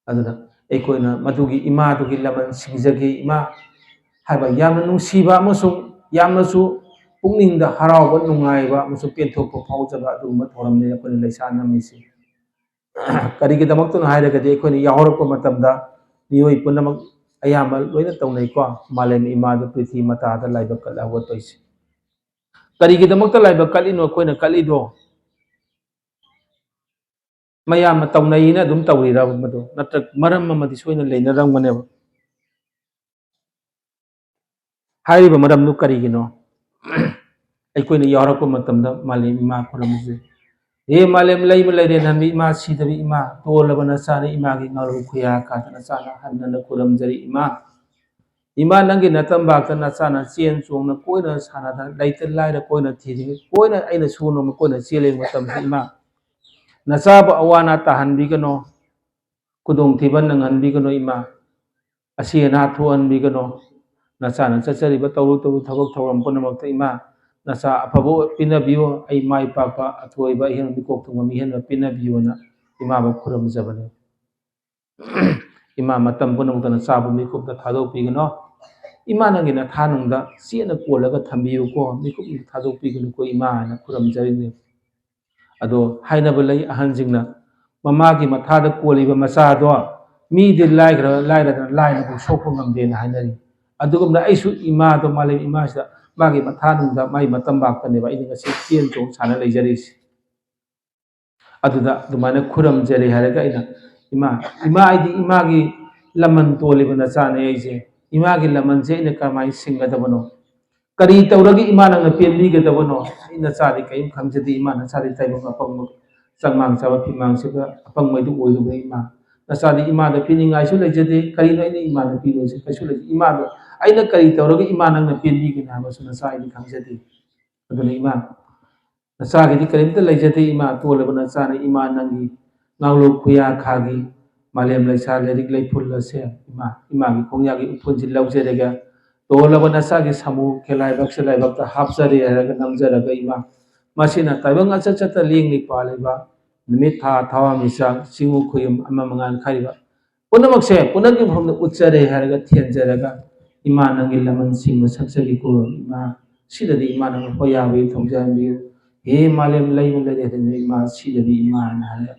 ꯑꯗꯨꯅ ꯑꯩꯈꯣꯏꯅ ꯃꯗꯨꯒꯤ ꯏꯃꯥꯗꯨꯒꯤ ꯂꯃꯟ ꯁꯤꯡꯖꯒꯦ ꯏꯃꯥ ꯍꯥꯏꯕ ꯌꯥꯝꯅ ꯅꯨꯡꯁꯤꯕ ꯑꯃꯁꯨꯡ ꯌꯥꯝꯅꯁꯨ ꯄꯨꯛꯅꯤꯡꯗ ꯍꯔꯥꯎꯕ, ꯅꯨꯡꯉꯥꯏꯕ ꯑꯃꯁꯨꯡ ꯄꯦꯟꯊꯣꯛꯄ ꯐꯥꯎꯖꯕ ꯑꯗꯨꯒꯨꯝꯕ ꯊꯧꯔꯝꯅꯤ ꯑꯩꯈꯣꯏꯅ ꯂꯩꯁꯥ ꯅꯝꯃꯤꯁꯤ꯫ ꯀꯔꯤꯒꯤꯗꯃꯛꯇꯅꯣ ꯍꯥꯏꯔꯒꯗꯤ ꯑꯩꯈꯣꯏꯅ ꯌꯥꯎꯍꯧꯔꯛꯄ ꯃꯇꯝꯗ ꯃꯤꯑꯣꯏ ꯄꯨꯝꯅꯃꯛ ꯑꯌꯥꯝꯕ ꯂꯣꯏꯅ ꯇꯧꯅꯩꯀꯣ, ꯃꯥꯂꯦꯝ ꯏꯃꯥꯗ ꯄ꯭ꯔꯤꯊꯤ ꯃꯇꯥꯗ ꯂꯥꯏꯕꯛ ꯀꯠꯂ ꯍꯧꯒꯠꯄ ꯍꯥꯏꯁꯦ꯫ ꯀꯔꯤꯒꯤꯗꯃꯛꯇ ꯂꯥꯏꯕꯛ ꯀꯠꯂꯤꯅꯣ ꯑꯩꯈꯣꯏꯅ ꯀꯠꯂꯤꯗꯣ? ꯃꯌꯥꯝꯅ ꯇꯧꯅꯩꯅ ꯑꯗꯨꯝ ꯇꯧꯔꯤꯔꯕ ꯃꯗꯨ? ꯅꯠꯇ꯭ꯔꯒ ꯃꯔꯝ ꯑꯃꯗꯤ ꯁꯣꯏꯅ ꯂꯩꯅꯔꯝꯒꯅꯦꯕ꯫ ꯍꯥꯏꯔꯤꯕ ꯃꯔꯝꯗꯨ ꯀꯔꯤꯒꯤꯅꯣ? ꯑꯩꯈꯣꯏꯅ ꯌꯥꯎꯔꯛꯄ ꯃꯇꯝꯗ ꯃꯥꯂꯦꯝ ꯏꯃꯥ ꯈꯨꯔꯨꯝꯖꯩ꯫ ꯍꯦ ꯃꯥꯂꯦꯝ ꯂꯩꯃ ꯂꯩꯔꯦꯟ ꯍꯟꯕꯤ ꯏꯃꯥ ꯁꯤꯗꯕꯤ ꯏꯃꯥ, ꯇꯣꯜꯂꯕ ꯅꯆꯥꯅ ꯏꯃꯥꯒꯤ ꯉꯥꯔꯨ ꯈꯨꯌꯥ ꯀꯥꯗꯅ ꯆꯥꯅ ꯍꯟꯅ ꯈꯨꯔꯨꯝꯖꯔꯤ ꯏꯃꯥ꯫ ꯏꯃꯥ, ꯅꯪꯒꯤ ꯅꯇꯝꯕꯥꯛꯇ ꯅꯆꯥꯅ ꯆꯦꯟ ꯆꯣꯡꯅ ꯀꯣꯏꯅ ꯁꯥꯟꯅꯗꯅ, ꯂꯩꯇ ꯂꯥꯏꯔ ꯀꯣꯏꯅ ꯊꯤꯔꯤꯉꯩ, ꯀꯣꯏꯅ ꯑꯩꯅ ꯁꯨ ꯅꯣꯝꯕ ꯀꯣꯏꯅ ꯆꯦꯜꯂꯤꯕ ꯃꯇꯝꯁꯤ, ꯏꯃꯥ, ꯅꯆꯥꯕꯨ ꯑꯋꯥ ꯑꯅꯥ ꯇꯥꯍꯟꯕꯤꯒꯅꯣ, ꯈꯨꯗꯣꯡꯊꯤꯕ ꯅꯪꯍꯟꯕꯤꯒꯅꯣ, ꯏꯃꯥ꯫ ꯑꯁꯤ ꯑꯅꯥ ꯊꯣꯛꯍꯟꯕꯤꯒꯅꯣ꯫ ꯅꯆꯥꯅ ꯆꯠꯆꯔꯤꯕ ꯇꯧꯔꯨ ꯇꯧꯔꯨ ꯊꯕꯛ ꯊꯧꯔꯝ ꯄꯨꯝꯅꯃꯛꯇ, ꯏꯃꯥ, ꯅꯆꯥ ꯑꯐꯕ ꯄꯤꯅꯕꯤꯌꯨ, ꯑꯩ ꯃꯥꯏ ꯄꯥꯛꯄ, ꯑꯊꯣꯏꯕ, ꯑꯍꯦꯟꯕ, ꯃꯤꯀꯣꯛ ꯊꯣꯡꯕ ꯃꯤꯍꯦꯟꯕ ꯄꯤꯅꯕꯤꯌꯨꯅ ꯏꯃꯥꯕꯨ ꯈꯨꯔꯨꯝꯖꯕꯅꯤ꯫ ꯏꯃꯥ, ꯃꯇꯝ ꯄꯨꯝꯅꯃꯛꯇ ꯅꯆꯥꯕꯨ ꯃꯤꯀꯨꯞꯇ ꯊꯥꯗꯣꯛꯄꯤꯒꯅꯨ꯫ ꯏꯃꯥ, ꯅꯪꯒꯤ ꯅꯊꯥꯅꯨꯡꯗ ꯆꯦꯠꯅ ꯀꯣꯜꯂꯒ ꯊꯝꯕꯤꯌꯨꯀꯣ, ꯃꯤꯀꯨꯞꯇ ꯊꯥꯗꯣꯛꯄꯤꯒꯅꯨꯀꯣ, ꯏꯃꯥ, ꯍꯥꯏꯅ ꯈꯨꯔꯨꯝꯖꯔꯤꯅꯤ꯫ ꯑꯗꯣ ꯍꯥꯏꯅꯕ ꯂꯩ ꯑꯍꯟꯁꯤꯡꯅ, "ꯃꯃꯥꯒꯤ ꯃꯊꯥꯗ ꯀꯣꯜꯂꯤꯕ ꯃꯆꯥꯗꯣ ꯃꯤꯗꯤ ꯂꯥꯏꯈ꯭ꯔ-, ꯂꯥꯏꯔꯗꯅ ꯂꯥꯏꯅꯕꯨ ꯁꯣꯛꯄ ꯉꯝꯗꯦꯅ" ꯍꯥꯏꯅꯔꯤ꯫ ꯑꯗꯨꯒꯨꯝꯅ ꯑꯩꯁꯨ ꯏꯃꯥꯗꯣ, ꯃꯥꯂꯦꯝ ꯏꯃꯥꯁꯤꯗ ꯃꯥꯒꯤ ꯃꯊꯥꯅꯨꯡꯗ, ꯃꯥꯒꯤ ꯃꯇꯝꯕꯥꯛꯇꯅꯦꯕ ꯑꯩꯅ ꯉꯁꯤ ꯆꯦꯟ ꯆꯣꯡ ꯁꯥꯟꯅ ꯂꯩꯖꯔꯤꯁꯦ꯫ ꯑꯗꯨꯗ ꯑꯗꯨꯃꯥꯏꯅ ꯈꯨꯔꯨꯝꯖꯔꯦ ꯍꯥꯏꯔꯒ ꯑꯩꯅ, "ꯏꯃꯥ, ꯏꯃꯥ, ꯑꯩꯗꯤ ꯏꯃꯥꯒꯤ ꯂꯃꯟ ꯇꯣꯜꯂꯤꯕ ꯅꯆꯥꯅꯦ ꯑꯩꯁꯦ꯫ ꯏꯃꯥꯒꯤ ꯂꯃꯟꯁꯦ ꯑꯩꯅ ꯀꯔꯝꯍꯥꯏꯅ ꯁꯤꯡꯒꯗꯕꯅꯣ? ꯀꯔꯤ ꯇꯧꯔꯒ ꯏꯃꯥ ꯅꯪꯅ ꯄꯦꯟꯕꯤꯒꯗꯕꯅꯣ? ꯑꯩ ꯅꯆꯥꯗꯤ ꯀꯔꯤꯝ ꯈꯪꯖꯗꯦ꯫ ꯏꯃꯥ, ꯅꯆꯥꯗꯤ ꯇꯥꯏꯕꯪ ꯑꯄꯪꯕ, ꯆꯥꯛꯃꯥꯡ ꯆꯥꯕ ꯐꯤꯃꯥꯡ ꯁꯦꯠꯄ ꯑꯄꯪꯕꯩꯗꯨ ꯑꯣꯏꯔꯨꯕꯅꯤ ꯏꯃꯥ꯫ ꯅꯆꯥꯗꯤ ꯏꯃꯥꯗ ꯄꯤꯅꯤꯡꯉꯥꯏꯁꯨ ꯂꯩꯖꯗꯦ꯫ ꯀꯔꯤꯅꯣ ꯑꯩꯅ ꯏꯃꯥꯗ ꯄꯤꯔꯣꯏꯁꯦ? ꯀꯩꯁꯨ ꯂꯩꯇꯦ꯫ ꯏꯃꯥꯗꯣ, ꯑꯩꯅ ꯀꯔꯤ ꯇꯧꯔꯒ ꯏꯃꯥ ꯅꯪꯅ ꯄꯦꯟꯕꯤꯒꯅꯤ ꯍꯥꯏꯕꯁꯨ ꯅꯆꯥ ꯑꯩꯗꯤ ꯈꯪꯖꯗꯦ꯫ ꯑꯗꯨꯅ ꯏꯃꯥ, ꯅꯆꯥꯒꯤꯗꯤ ꯀꯔꯤꯝꯇ ꯂꯩꯖꯗꯦ ꯏꯃꯥ, ꯇꯣꯜꯂꯕ ꯅꯆꯥꯅ ꯏꯃꯥ ꯅꯪꯒꯤ ꯉꯥꯎꯂꯧ ꯈꯨꯌꯥꯈꯥꯒꯤ ꯃꯥꯂꯦꯝ ꯂꯩꯁꯥ ꯂꯥꯏꯔꯤꯛ ꯂꯩꯐꯨꯜ ꯑꯁꯦ ꯏꯃꯥ, ꯏꯃꯥꯒꯤ ꯈꯣꯡꯌꯥꯒꯤ ꯎꯐꯨꯜꯁꯤ ꯂꯧꯖꯔꯒ ꯇꯣꯜꯂꯕ ꯅꯆꯥꯒꯤ ꯁꯥꯃꯨ ꯈꯦꯂꯥꯏꯕꯛꯁꯦ ꯂꯥꯏꯕꯛꯇ ꯍꯥꯞꯆꯔꯦ ꯍꯥꯏꯔꯒ ꯅꯝꯖꯔꯒ ꯏꯃꯥ, ꯃꯁꯤꯅ ꯇꯥꯏꯕꯪ ꯑꯆꯠ ꯆꯠꯇ ꯂꯦꯡꯂꯤ ꯄꯥꯜꯂꯤꯕ ꯅꯨꯃꯤꯠ ꯊꯥ ꯊꯋꯥꯟꯃꯤꯆꯥꯛ ꯆꯤꯡꯉꯨ ꯈꯨꯌꯨꯝ ꯑꯃ ꯃꯉꯥꯟ ꯈꯥꯏꯔꯤꯕ ꯄꯨꯝꯅꯃꯛꯁꯦ ꯄꯨꯝꯅꯃꯛꯀꯤ ꯃꯐꯝꯗ ꯎꯠꯆꯔꯦ ꯍꯥꯏꯔꯒ ꯊꯦꯟꯖꯔꯒ ꯏꯃꯥ ꯅꯪꯒꯤ ꯂꯃꯟ ꯁꯤꯡꯕ ꯁꯛꯆꯒꯦꯀꯣ ꯏꯃꯥ꯫ ꯁꯤꯗꯗꯤ ꯏꯃꯥ ꯅꯪꯅ ꯍꯣꯏ ꯌꯥꯕꯒꯤ ꯊꯧꯖꯥꯟꯕꯤꯌꯨ꯫ ꯍꯦ ꯃꯥꯂꯦꯝ ꯂꯩꯃ ꯂꯩꯔꯦ ꯍꯥꯏꯗꯅ ꯏꯃꯥ ꯁꯤꯗꯗꯤ ꯏꯃꯥꯅ ꯍꯥꯏꯔꯒ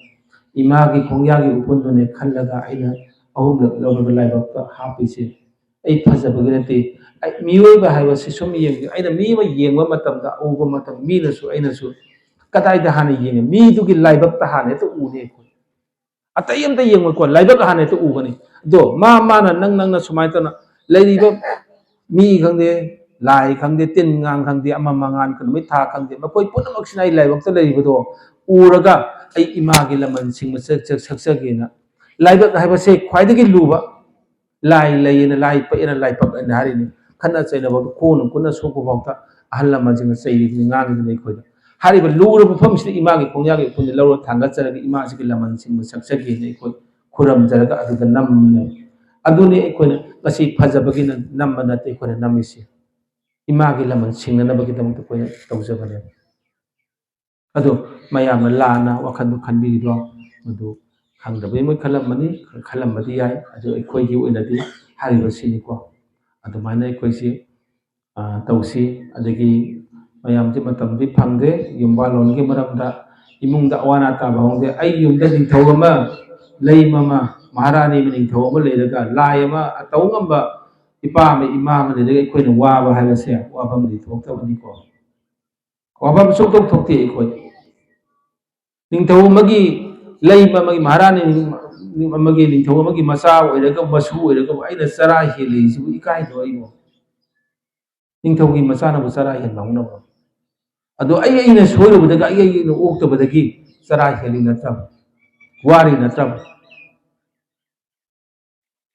ꯏꯃꯥꯒꯤ ꯈꯣꯡꯌꯥꯒꯤ ꯎꯐꯨꯟꯗꯨꯅꯦ ꯈꯜꯂꯒ ꯑꯩꯅ ꯑꯍꯨꯝꯂꯛ ꯂꯧꯔꯒ ꯂꯥꯏꯕꯛꯇ ꯍꯥꯞꯄꯤꯁꯦ꯫ ꯑꯩ ꯐꯖꯕꯒꯤ ꯅꯠꯇꯦ꯫ ꯑꯩ ꯃꯤꯑꯣꯏꯕ ꯍꯥꯏꯕꯁꯤ ꯁꯨꯝ ꯌꯦꯡꯕꯤꯌꯨ꯫ ꯑꯩꯅ ꯃꯤ ꯑꯃ ꯌꯦꯡꯕ ꯃꯇꯝꯗ, ꯎꯕ ꯃꯇꯝꯗ ꯃꯤꯅꯁꯨ ꯑꯩꯅꯁꯨ ꯀꯗꯥꯏꯗ ꯍꯥꯟꯅ ꯌꯦꯡꯉꯤ? ꯃꯤꯗꯨꯒꯤ ꯂꯥꯏꯕꯛꯇ ꯍꯥꯟꯅ ꯍꯦꯛꯇ ꯎꯅꯤ ꯑꯩꯈꯣꯏ꯫ ꯑꯇꯩ ꯑꯝꯇ ꯌꯦꯡꯉꯣꯏꯀꯣ, ꯂꯥꯏꯕꯛ ꯍꯥꯟꯅ ꯍꯦꯛꯇ ꯎꯒꯅꯤ꯫ ꯑꯗꯣ ꯃꯥ, ꯃꯥꯅ, ꯅꯪ, ꯅꯪꯅ ꯁꯨꯃꯥꯏꯅ ꯇꯧꯅ ꯂꯩꯔꯤꯕ ꯃꯤ ꯈꯪꯗꯦ, ꯂꯥꯏ ꯈꯪꯗꯦ, ꯇꯤꯟ ꯉꯥꯡ ꯈꯪꯗꯦ, ꯑꯃ ꯃꯉꯥꯟ, ꯅꯨꯃꯤꯠ ꯊꯥ ꯈꯪꯗꯦ, ꯃꯈꯣꯏ ꯄꯨꯝꯅꯃꯛꯁꯤꯅ ꯑꯩ ꯂꯥꯏꯕꯛꯇ ꯂꯩꯔꯤꯕꯗꯣ ꯎꯔꯒ ꯑꯩ ꯏꯃꯥꯒꯤ ꯂꯃꯟ ꯁꯤꯡꯕ ꯁꯛ-, ꯁꯛ-, ꯁꯛꯆꯒꯦꯅ꯫ ꯂꯥꯏꯕꯛ ꯍꯥꯏꯕꯁꯦ ꯈ꯭ꯋꯥꯏꯗꯒꯤ ꯂꯨꯕ꯫ ꯂꯥꯏ ꯂꯩꯌꯦꯅ, ꯂꯥꯏ ꯄꯛꯑꯦꯅ, ꯂꯥꯏ ꯄꯛꯑꯦꯅ ꯍꯥꯏꯔꯤꯅꯤ꯫ ꯈꯠꯅ ꯆꯩꯅꯕ, ꯈꯣꯡꯅ ꯈꯨꯠꯅ ꯁꯣꯛꯄ ꯐꯥꯎꯗ ꯑꯍꯜ ꯂꯃꯟꯁꯤꯡꯅ ꯆꯩꯔꯤꯕꯅꯤ, ꯉꯥꯡꯉꯤꯕꯅꯤ ꯑꯩꯈꯣꯏꯗ꯫ ꯍꯥꯏꯔꯤꯕ ꯂꯨꯔꯕ ꯃꯐꯝꯁꯤꯗ ꯏꯃꯥꯒꯤ ꯈꯣꯡꯌꯥꯒꯤ ꯎꯐꯨꯟꯁꯦ ꯂꯧꯔ ꯊꯥꯡꯒꯠꯆꯔꯒ ꯏꯃꯥꯁꯤꯒꯤ ꯂꯃꯟ ꯁꯤꯡꯕ ꯁꯛꯆꯒꯦꯅ ꯑꯩꯈꯣꯏ ꯈꯨꯔꯝꯖꯔꯒ ꯑꯗꯨꯗ ꯅꯝꯃꯦ꯫ ꯑꯗꯨꯅꯤ ꯑꯩꯈꯣꯏꯅ ꯉꯁꯤ ꯐꯖꯕꯒꯤ ꯅꯝꯕ ꯅꯠꯇꯦ ꯑꯩꯈꯣꯏꯅ ꯅꯝꯃꯤꯁꯦ, ꯏꯃꯥꯒꯤ ꯂꯃꯟ ꯁꯤꯡꯅꯅꯕꯒꯤꯗꯃꯛꯇ ꯑꯩꯈꯣꯏꯅ ꯇꯧꯖꯕꯅꯦꯕ꯫ ꯑꯗꯣ ꯃꯌꯥꯝꯅ ꯂꯥꯟꯅ ꯋꯥꯈꯜꯗꯣ ꯈꯟꯕꯤꯔꯤꯗꯣ, ꯑꯗꯨ ꯈꯪꯗꯕꯩ ꯃꯣꯏ ꯈꯜꯂꯝꯃꯅꯤ, ꯈꯜꯂꯝꯕꯗꯤ ꯌꯥꯏ꯫ ꯑꯗꯨ ꯑꯩꯈꯣꯏꯒꯤ ꯑꯣꯏꯅꯗꯤ ꯍꯥꯏꯔꯤꯕꯁꯤꯅꯤꯀꯣ꯫ ꯑꯗꯨꯃꯥꯏꯅ ꯑꯩꯈꯣꯏꯁꯤ, ꯑ, ꯇꯧꯁꯤ꯫ ꯑꯗꯒꯤ ꯃꯌꯥꯝꯁꯦ ꯃꯇꯝꯗꯤ ꯐꯪꯗꯦ꯫ ꯌꯨꯝꯕꯥꯜꯂꯣꯟꯒꯤ ꯃꯔꯝꯗ ꯏꯃꯨꯡꯗ ꯑꯋꯥ ꯑꯅꯥ ꯇꯥꯕ ꯍꯧꯔꯦ꯫ ꯑꯩ ꯌꯨꯝꯗ ꯅꯤꯡꯊꯧ ꯑꯃ, ꯂꯩꯃ ꯑꯃ, ꯃꯍꯥꯔꯥꯅꯤ ꯑꯃ, ꯅꯤꯡꯊꯧ ꯑꯃ ꯂꯩꯔꯒ ꯂꯥꯏ ꯑꯃ ꯑꯇꯧ ꯉꯝꯕ ꯏꯄꯥ ꯑꯃ ꯏꯃꯥ ꯑꯃ ꯂꯩꯔꯒ ꯑꯩꯈꯣꯏꯅ ꯋꯥꯕ ꯍꯥꯏꯕꯁꯦ ꯋꯥꯐꯝꯗꯤ ꯊꯣꯛꯇꯕꯅꯤꯀꯣ꯫ ꯋꯥꯐꯝ ꯁꯨꯡꯊꯣꯛ ꯊꯣꯛꯇꯦ꯫ ꯑꯩꯈꯣꯏ ꯅꯤꯡꯊꯧ ꯑꯃꯒꯤ, ꯂꯩꯃ ꯑꯃꯒꯤ, ꯃꯍꯥꯔꯥꯅꯤ ꯑꯃꯒꯤ, ꯅꯤꯡꯊꯧ ꯑꯃꯒꯤ ꯃꯆꯥ ꯑꯣꯏꯔꯒ, ꯃꯁꯨ ꯑꯣꯏꯔꯒ ꯑꯩꯅ ꯆꯔꯥ ꯍꯦꯜꯂꯤꯁꯤꯕꯨ ꯏꯀꯥꯏꯗ꯭ꯔꯣ ꯑꯩꯕꯨ? ꯅꯤꯡꯊꯧꯒꯤ ꯃꯆꯥꯅꯕꯨ ꯆꯔꯥ ꯍꯦꯟꯕ ꯍꯧꯅꯕ꯭ꯔꯣ? ꯑꯗꯣ ꯑꯩ ꯑꯩꯅ ꯁꯣꯏꯔꯨꯕꯗꯒꯤ, ꯑꯩ ꯑꯩꯅ ꯑꯣꯛꯇꯕꯗꯒꯤ ꯆꯔꯥ ꯍꯦꯜꯂꯤ ꯅꯠꯇ꯭ꯔꯕ? ꯋꯥꯔꯤ ꯅꯠꯇ꯭ꯔꯕ?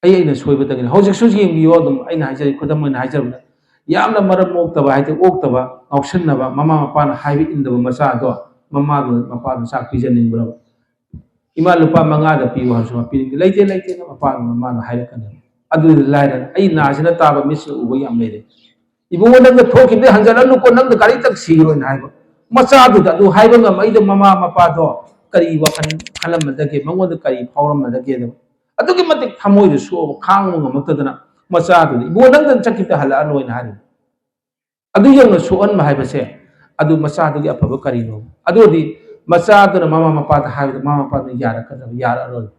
ꯑꯩ ꯑꯩꯅ ꯁꯣꯏꯕꯗꯒꯤꯅꯤ꯫ ꯍꯧꯖꯤꯛꯁꯨ ꯌꯦꯡꯕꯤꯌꯣ, ꯑꯗꯨꯝ ꯑꯩꯅ ꯍꯥꯏꯖꯔꯤ, ꯈꯨꯗꯝ ꯑꯣꯏꯅ ꯍꯥꯏꯖꯔꯕꯗ, ꯌꯥꯝꯅ ꯃꯔꯝ ꯃꯣꯛꯇꯕ, ꯍꯥꯏꯗꯤ ꯑꯣꯛꯇꯕ, ꯉꯥꯎꯁꯤꯟꯅꯕ, ꯃꯃꯥ ꯃꯄꯥꯅ ꯍꯥꯏꯕ ꯏꯟꯗꯕ ꯃꯆꯥꯗꯣ ꯃꯃꯥꯗꯨ, ꯃꯄꯥꯗꯨ ꯆꯥꯛ ꯄꯤꯖꯅꯤꯡꯕ꯭ꯔꯕ? "ꯏꯃꯥ, ꯂꯨꯄꯥ ꯃꯉꯥꯗ ꯄꯤꯌꯨ" ꯍꯥꯏꯔꯁꯨ ꯃꯥ ꯄꯤꯅꯤꯡꯗꯦ꯫ "ꯂꯩꯇꯦ, ꯂꯩꯇꯦꯅ" ꯃꯄꯥꯅ, ꯃꯃꯥꯅ ꯍꯥꯏꯔꯛꯀꯅꯤ꯫ ꯑꯗꯨꯗꯤ ꯂꯥꯏꯔꯅ ꯑꯩ ꯅꯥꯁꯤꯅ ꯇꯥꯕ ꯃꯤꯠꯁꯤꯅ ꯎꯕ ꯌꯥꯝ ꯂꯩꯔꯦ꯫ "ꯏꯕꯨꯡꯉꯣ, ꯅꯪꯅ ꯊꯣꯛꯈꯤꯕꯗꯩ ꯍꯟꯖꯜꯂꯛꯅꯨꯀꯣ, ꯅꯪꯗ ꯒꯥꯔꯤ ꯇꯛ ꯁꯤꯈ꯭ꯔꯣꯏꯅ" ꯍꯥꯏꯕ꯫ ꯃꯆꯥꯗꯨꯗ ꯑꯗꯨ ꯍꯥꯏꯕ ꯉꯝꯃꯛꯏꯗꯣ ꯃꯃꯥ ꯃꯄꯥꯗꯣ ꯀꯔꯤ ꯋꯥꯈꯜ ꯈꯜꯂꯝꯃꯗꯒꯦ, ꯃꯉꯣꯟꯗ ꯀꯔꯤ ꯐꯥꯎꯔꯝꯃꯗꯒꯦꯗꯣ? ꯑꯗꯨꯛꯀꯤ ꯃꯇꯤꯛ ꯊꯃꯣꯏꯗ ꯁꯣꯛꯑꯕ, ꯈꯥꯡꯕ ꯉꯝꯃꯛꯇꯗꯅ ꯃꯆꯥꯗꯨꯗ, "ꯏꯕꯨꯡꯉꯣ, ꯅꯪꯗ ꯆꯠꯈꯤꯕꯗ ꯍꯜꯂꯛꯑꯅꯨ" ꯍꯥꯏꯅ ꯍꯥꯏꯔꯤꯕ꯫ ꯑꯗꯨ ꯌꯧꯅ ꯁꯣꯛꯍꯟꯕ ꯍꯥꯏꯕꯁꯦ, ꯑꯗꯨ ꯃꯆꯥꯗꯨꯒꯤ ꯑꯐꯕ ꯀꯔꯤꯅꯣ? ꯑꯗꯨꯗꯤ ꯃꯆꯥꯗꯨꯅ ꯃꯃꯥ ꯃꯄꯥꯗ ꯍꯥꯏꯕꯗ ꯃꯃꯥ ꯃꯄꯥꯗꯨꯅ ꯌꯥꯔꯛꯀꯗꯕ, ꯌꯥꯔꯛꯑꯔꯣꯏ꯫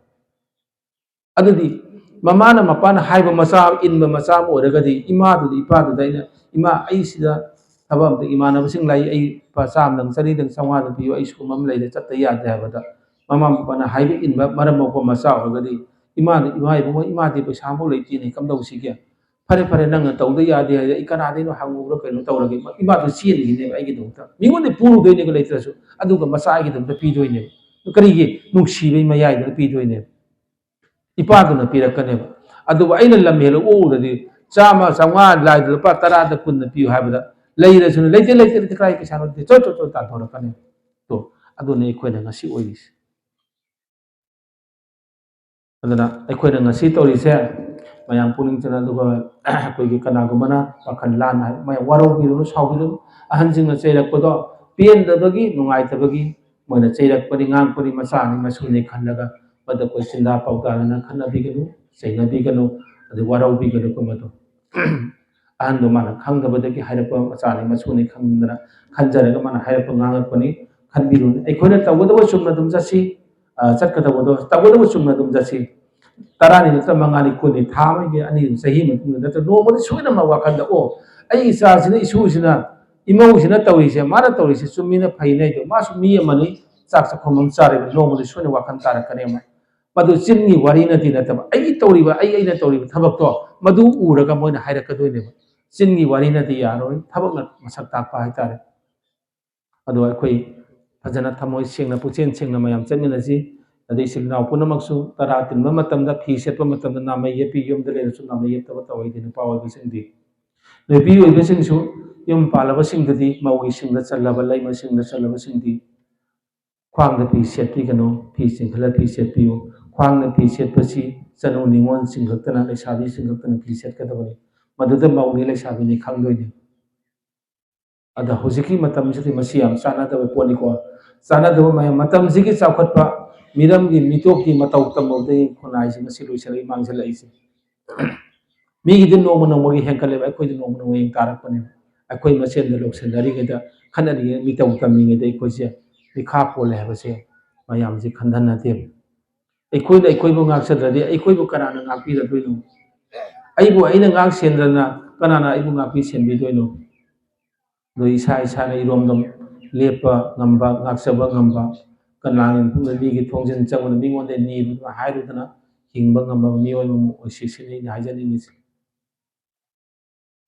ꯑꯗꯨꯗꯤ ꯃꯃꯥꯅ ꯃꯄꯥꯅ ꯍꯥꯏꯕ ꯃꯆꯥ ꯏꯟꯕ ꯃꯆꯥ ꯑꯃ ꯑꯣꯏꯔꯒꯗꯤ, ꯏꯃꯥꯗꯨꯗ, ꯏꯄꯥꯗꯨꯗ ꯑꯩꯅ, "ꯏꯃꯥ, ꯑꯩ ꯁꯤꯗ ꯊꯕꯛ ꯑꯝꯇ, ꯏꯃꯥꯟꯅꯕꯁꯤꯡ ꯂꯥꯛꯏ, ꯑꯩ ꯂꯨꯄꯥ ꯆꯥꯝꯃꯗꯪ, ꯆꯅꯤꯗꯪ, ꯆꯥꯝꯃꯉꯥꯗꯪ ꯄꯤꯌꯨ, ꯑꯩ ꯁꯤꯒꯨꯝꯕ ꯑꯃ ꯂꯩꯔꯦ, ꯆꯠꯇ ꯌꯥꯗꯦ" ꯍꯥꯏꯕꯗ, ꯃꯃꯥ ꯃꯄꯥꯅ ꯍꯥꯏꯕ ꯏꯟꯕ ꯃꯔꯝ ꯃꯣꯛꯄ ꯃꯆꯥ ꯑꯣꯏꯔꯒꯗꯤ, ꯏꯃꯥꯗ, "ꯏꯃꯥ, ꯏꯕꯨꯡꯉꯣ, ꯏꯃꯥꯗꯤ ꯄꯩꯁꯥ ꯑꯃꯐꯥꯎ ꯂꯩꯇꯦꯅꯦ, ꯀꯝꯗꯧꯁꯤꯒꯦ? ꯐꯔꯦ, ꯐꯔꯦ, ꯅꯪꯅ ꯇꯧꯗ ꯌꯥꯗꯦ ꯍꯥꯏꯔꯗꯤ ꯑꯩ ꯀꯅꯥꯗꯩꯅꯣ ꯍꯪꯉꯨꯕ꯭ꯔꯥ ꯀꯩꯅꯣ ꯇꯧꯔꯒꯦ"꯫ ꯏꯃꯥꯗꯣ ꯆꯦꯟꯈꯤꯅꯦꯕ ꯑꯩꯒꯤꯗꯃꯛꯇ꯫ ꯃꯤꯉꯣꯟꯗ ꯄꯨꯔꯨꯗꯣꯏꯅꯦꯕ ꯂꯩꯇ꯭ꯔꯁꯨ, ꯑꯗꯨꯒ ꯃꯆꯥ ꯑꯩꯒꯤꯗꯃꯛꯇ ꯄꯤꯗꯣꯏꯅꯦꯕ꯫ ꯀꯔꯤꯒꯤ? ꯅꯨꯡꯁꯤꯕꯩ ꯃꯌꯥꯏꯗꯨꯅ ꯄꯤꯗꯣꯏꯅꯦꯕ꯫ ꯏꯄꯥꯗꯨꯅ ꯄꯤꯔꯛꯀꯅꯦꯕ꯫ ꯑꯗꯨꯕꯨ ꯑꯩꯅ ꯂꯝ ꯍꯦꯜꯂ ꯑꯣꯛꯎꯔꯗꯤ, ꯆꯥꯝꯃ, ꯆꯥꯝꯃꯉꯥ ꯂꯥꯏꯗ ꯂꯨꯄꯥ ꯇꯔꯥꯗ ꯀꯨꯟꯗ ꯄꯤꯌꯨ ꯍꯥꯏꯕꯗ, ꯂꯩꯔꯁꯨꯅ, "ꯂꯩꯇꯦ, ꯂꯩꯇꯦ, ꯂꯩꯇꯦ, ꯀꯗꯥꯏ ꯄꯩꯁꯥꯅꯣ?" ꯂꯩꯇꯦ, ꯆꯣ, ꯆꯣ, ꯆꯣ, ꯇꯥꯟꯊꯣꯔꯛꯀꯅꯤ꯫ ꯇꯣ, ꯑꯗꯨꯅ ꯑꯩꯈꯣꯏꯅ ꯉꯁꯤ ꯑꯣꯏꯔꯤꯁꯦ꯫ ꯑꯗꯨꯅ ꯑꯩꯈꯣꯏꯅ ꯉꯁꯤ ꯇꯧꯔꯤꯁꯦ, ꯃꯌꯥꯝ ꯄꯨꯛꯅꯤꯡ ꯆꯪꯅ, ꯑꯗꯨꯒ ꯑꯩꯈꯣꯏꯒꯤ ꯀꯅꯥꯒꯨꯝꯕꯅ ꯋꯥꯈꯜ ꯂꯥꯟꯅ ꯍꯥꯏ, ꯃꯌꯥꯝ ꯋꯥꯔꯧꯕꯤꯔꯨꯅꯨ, ꯁꯥꯎꯕꯤꯔꯨꯅꯨ꯫ ꯑꯍꯟꯁꯤꯡꯅ ꯆꯩꯔꯛꯄꯗꯣ ꯄꯦꯟꯗꯕꯒꯤ, ꯅꯨꯡꯉꯥꯏꯇꯕꯒꯤ ꯃꯣꯏꯅ ꯆꯩꯔꯛꯄꯅꯤ, ꯉꯥꯡꯄꯅꯤ, ꯃꯆꯥꯅꯤ, ꯃꯁꯨꯅꯤ ꯈꯜꯂꯒ ꯃꯗꯨ ꯑꯩꯈꯣꯏ ꯆꯤꯟꯗꯥ ꯄꯥꯎꯗꯥꯗꯅ ꯈꯠꯅꯕꯤꯒꯅꯨ, ꯆꯩꯅꯕꯤꯒꯅꯨ, ꯑꯗꯩ ꯋꯥꯔꯧꯕꯤꯒꯅꯨꯀꯣ ꯃꯗꯨ꯫ ꯑꯍꯟꯗꯣ ꯃꯥꯅ ꯈꯪꯗꯕꯗꯒꯤ ꯍꯥꯏꯔꯛꯄ ꯃꯆꯥꯅꯤ, ꯃꯁꯨꯅꯤ ꯈꯪꯗꯅ ꯈꯟꯖꯔꯒ ꯃꯥꯅ ꯍꯥꯏꯔꯛꯄ, ꯉꯥꯡꯉꯛꯄꯅꯤ꯫ ꯈꯟꯕꯤꯔꯨꯅꯨ꯫ ꯑꯩꯈꯣꯏꯅ ꯇꯧꯒꯗꯕ ꯆꯨꯝꯅ ꯑꯗꯨꯝ ꯆꯠꯁꯤ, ꯑ, ꯆꯠꯀꯗꯕꯗꯣ, ꯇꯧꯒꯗꯕ ꯆꯨꯝꯅ ꯑꯗꯨꯝ ꯆꯠꯁꯤ꯫ ꯇꯔꯥꯅꯤ ꯅꯠꯇ꯭ꯔ ꯃꯉꯥꯅꯤ, ꯀꯨꯟꯅꯤ, ꯊꯥ ꯑꯃꯒꯤ, ꯑꯅꯤ, ꯆꯍꯤ ꯃꯇꯨꯡꯗ ꯅꯠꯇ꯭ꯔ ꯅꯣꯡꯃꯗꯤ ꯁꯣꯏꯗꯅ ꯋꯥꯈꯜꯗ, "ꯑꯣ, ꯑꯩ ꯏꯆꯥꯁꯤꯅ, ꯏꯁꯨꯁꯤꯅ, ꯏꯃꯧꯁꯤꯅ ꯇꯧꯔꯤꯁꯦ, ꯃꯥꯅ ꯇꯧꯔꯤꯁꯦ ꯆꯨꯝꯃꯤꯅ ꯐꯩꯅꯦ ꯍꯥꯏꯗꯣ, ꯃꯥꯁꯨ ꯃꯤ ꯑꯃꯅꯤ, ꯆꯥꯛ ꯆꯥꯛꯈꯨꯝ ꯑꯃ ꯆꯥꯔꯤꯕ, ꯅꯣꯡꯃꯗꯤ ꯁꯣꯏꯗꯅ ꯋꯥꯈꯜ ꯇꯥꯔꯛꯀꯅꯦꯕ"꯫ ꯃꯗꯨ ꯆꯤꯟꯒꯤ ꯋꯥꯔꯤ ꯅꯠꯇꯦ ꯅꯠꯇꯕ, ꯑꯩ ꯇꯧꯔꯤꯕ, ꯑꯩ, ꯑꯩꯅ ꯇꯧꯔꯤꯕ ꯊꯕꯛꯇꯣ ꯃꯗꯨ ꯎꯔꯒ ꯃꯣꯏꯅ ꯍꯥꯏꯔꯛꯀꯗꯣꯏꯅꯦꯕ꯫ ꯆꯤꯟꯒꯤ ꯋꯥꯔꯤꯅꯗꯤ ꯌꯥꯔꯣꯏ, ꯊꯕꯛꯅ ꯃꯁꯛ ꯇꯥꯛꯄ ꯍꯥꯏꯇꯥꯔꯦ꯫ ꯑꯗꯣ ꯑꯩꯈꯣꯏ ꯐꯖꯅ ꯊꯃꯣꯏ ꯁꯦꯡꯅ, ꯄꯨꯛꯆꯦꯜ ꯁꯦꯡꯅ ꯃꯌꯥꯝ ꯆꯠꯃꯤꯟꯅꯁꯤ꯫ ꯑꯗꯩ ꯏꯆꯤꯜ ꯏꯅꯥꯎ ꯄꯨꯝꯅꯃꯛꯁꯨ ꯇꯔꯥ ꯇꯤꯟꯕ ꯃꯇꯝꯗ, ꯐꯤ ꯁꯦꯠꯄ ꯃꯇꯝꯗ ꯅꯥꯃꯩ ꯌꯦꯞꯄꯤ, ꯌꯨꯝꯗ ꯂꯩꯔꯁꯨ ꯅꯥꯃꯩ ꯌꯦꯞꯇꯕ ꯇꯧꯍꯩꯗꯦ ꯅꯨꯄꯥ ꯑꯣꯏꯕꯁꯤꯡꯗꯤ꯫ ꯅꯨꯄꯤ ꯑꯣꯏꯕꯁꯤꯡꯁꯨ ꯌꯨꯝ ꯄꯥꯜꯂꯕꯁꯤꯡꯗꯗꯤ, ꯃꯧꯒꯤ ꯁꯤꯡꯗ ꯆꯜꯂꯕ, ꯂꯩꯃꯁꯤꯡꯗ ꯆꯜꯂꯕꯁꯤꯡꯗꯤ ꯈ꯭ꯋꯥꯡꯗ ꯐꯤ ꯁꯦꯠꯄꯤꯒꯅꯨ, ꯐꯤ ꯆꯤꯡꯈꯠꯂ ꯐꯤ ꯁꯦꯠꯄꯤꯌꯨ꯫ ꯈ꯭ꯋꯥꯡꯗ ꯐꯤ ꯁꯦꯠꯄꯁꯤ ꯆꯅꯨ ꯅꯤꯉꯣꯜꯁꯤꯡ ꯈꯛꯇꯅ, ꯂꯩꯁꯥꯕꯤꯁꯤꯡ ꯈꯛꯇꯅ ꯐꯤ ꯁꯦꯠꯀꯗꯕꯅꯤ꯫ ꯃꯗꯨꯗ ꯃꯧꯅꯤ, ꯂꯩꯁꯥꯕꯤꯅꯤ ꯈꯪꯗꯣꯏꯅꯤ꯫ ꯑꯗ ꯍꯧꯖꯤꯛꯀꯤ ꯃꯇꯝꯁꯤꯗꯤ ꯃꯁꯤ ꯌꯥꯝ ꯆꯥꯟꯅꯗꯕ ꯄꯣꯠꯅꯤꯀꯣ꯫ ꯆꯥꯟꯅꯗꯕ ꯃꯌꯥꯝ, ꯃꯇꯝꯁꯤꯒꯤ ꯆꯥꯎꯈꯠꯄ, ꯃꯤꯔꯝꯒꯤ ꯃꯤꯇꯣꯞꯀꯤ ꯃꯇꯧ ꯇꯝꯕꯗꯒꯤ ꯈꯨꯟꯅꯥꯏꯁꯤ ꯉꯁꯤ ꯂꯣꯏꯁꯤꯜꯂꯛꯏ, ꯃꯥꯡꯁꯤꯜꯂꯛꯏꯁꯦ꯫ ꯃꯤꯒꯤꯗꯤ ꯅꯣꯡꯃ ꯅꯣꯡꯃꯒꯤ ꯍꯦꯟꯒꯠꯂꯦꯕ, ꯑꯩꯈꯣꯏꯗꯤ ꯅꯣꯡꯃ ꯅꯣꯡꯃꯒꯤ ꯇꯥꯔꯛꯄꯅꯦꯕ꯫ ꯑꯩꯈꯣꯏ ꯃꯁꯦꯟꯗ ꯂꯧꯁꯤꯟꯅꯔꯤꯉꯩꯗ, ꯈꯠꯅꯔꯤꯉꯩ, ꯃꯤꯇꯧ ꯇꯝꯃꯤꯉꯩꯗ ꯑꯩꯈꯣꯏꯁꯦ ꯃꯤꯈꯥ ꯄꯣꯜꯂꯦ ꯍꯥꯏꯕꯁꯦ ꯃꯌꯥꯝꯁꯦ ꯈꯟꯊꯅꯗꯦꯕ꯫ ꯑꯩꯈꯣꯏꯅ ꯑꯩꯈꯣꯏꯕꯨ ꯉꯥꯛꯆꯗ꯭ꯔꯗꯤ ꯑꯩꯈꯣꯏꯕꯨ ꯀꯅꯥꯅ ꯉꯥꯛꯄꯤꯔꯗꯣꯏꯅꯣ? ꯑꯩꯕꯨ ꯑꯩꯅ ꯉꯥꯛ ꯁꯦꯟꯗꯅ ꯀꯅꯥꯅ ꯑꯩꯕꯨ ꯉꯥꯛꯄꯤ ꯁꯦꯟꯕꯤꯗꯣꯏꯅꯣ? ꯑꯗꯣ ꯏꯁꯥ ꯏꯁꯥꯅ ꯏꯔꯣꯝꯗꯣꯝ ꯂꯦꯞꯄ ꯉꯝꯕ, ꯉꯥꯛꯆꯕ ꯉꯝꯕ, ꯀꯅꯥꯒꯤ ꯃꯐꯝꯗ ꯃꯤꯒꯤ ꯊꯣꯡꯖꯤꯟ ꯆꯪꯕꯗ ꯃꯤꯉꯣꯟꯗ ꯅꯤꯕ ꯍꯥꯏꯔꯨꯗꯅ ꯍꯤꯡꯕ ꯉꯝꯕ ꯃꯤꯑꯣꯏ ꯑꯃ ꯑꯣꯏꯁꯤ, ꯁꯤꯅꯤ ꯑꯩꯅ ꯍꯥꯏꯖꯅꯤꯡꯉꯤꯁꯦ꯫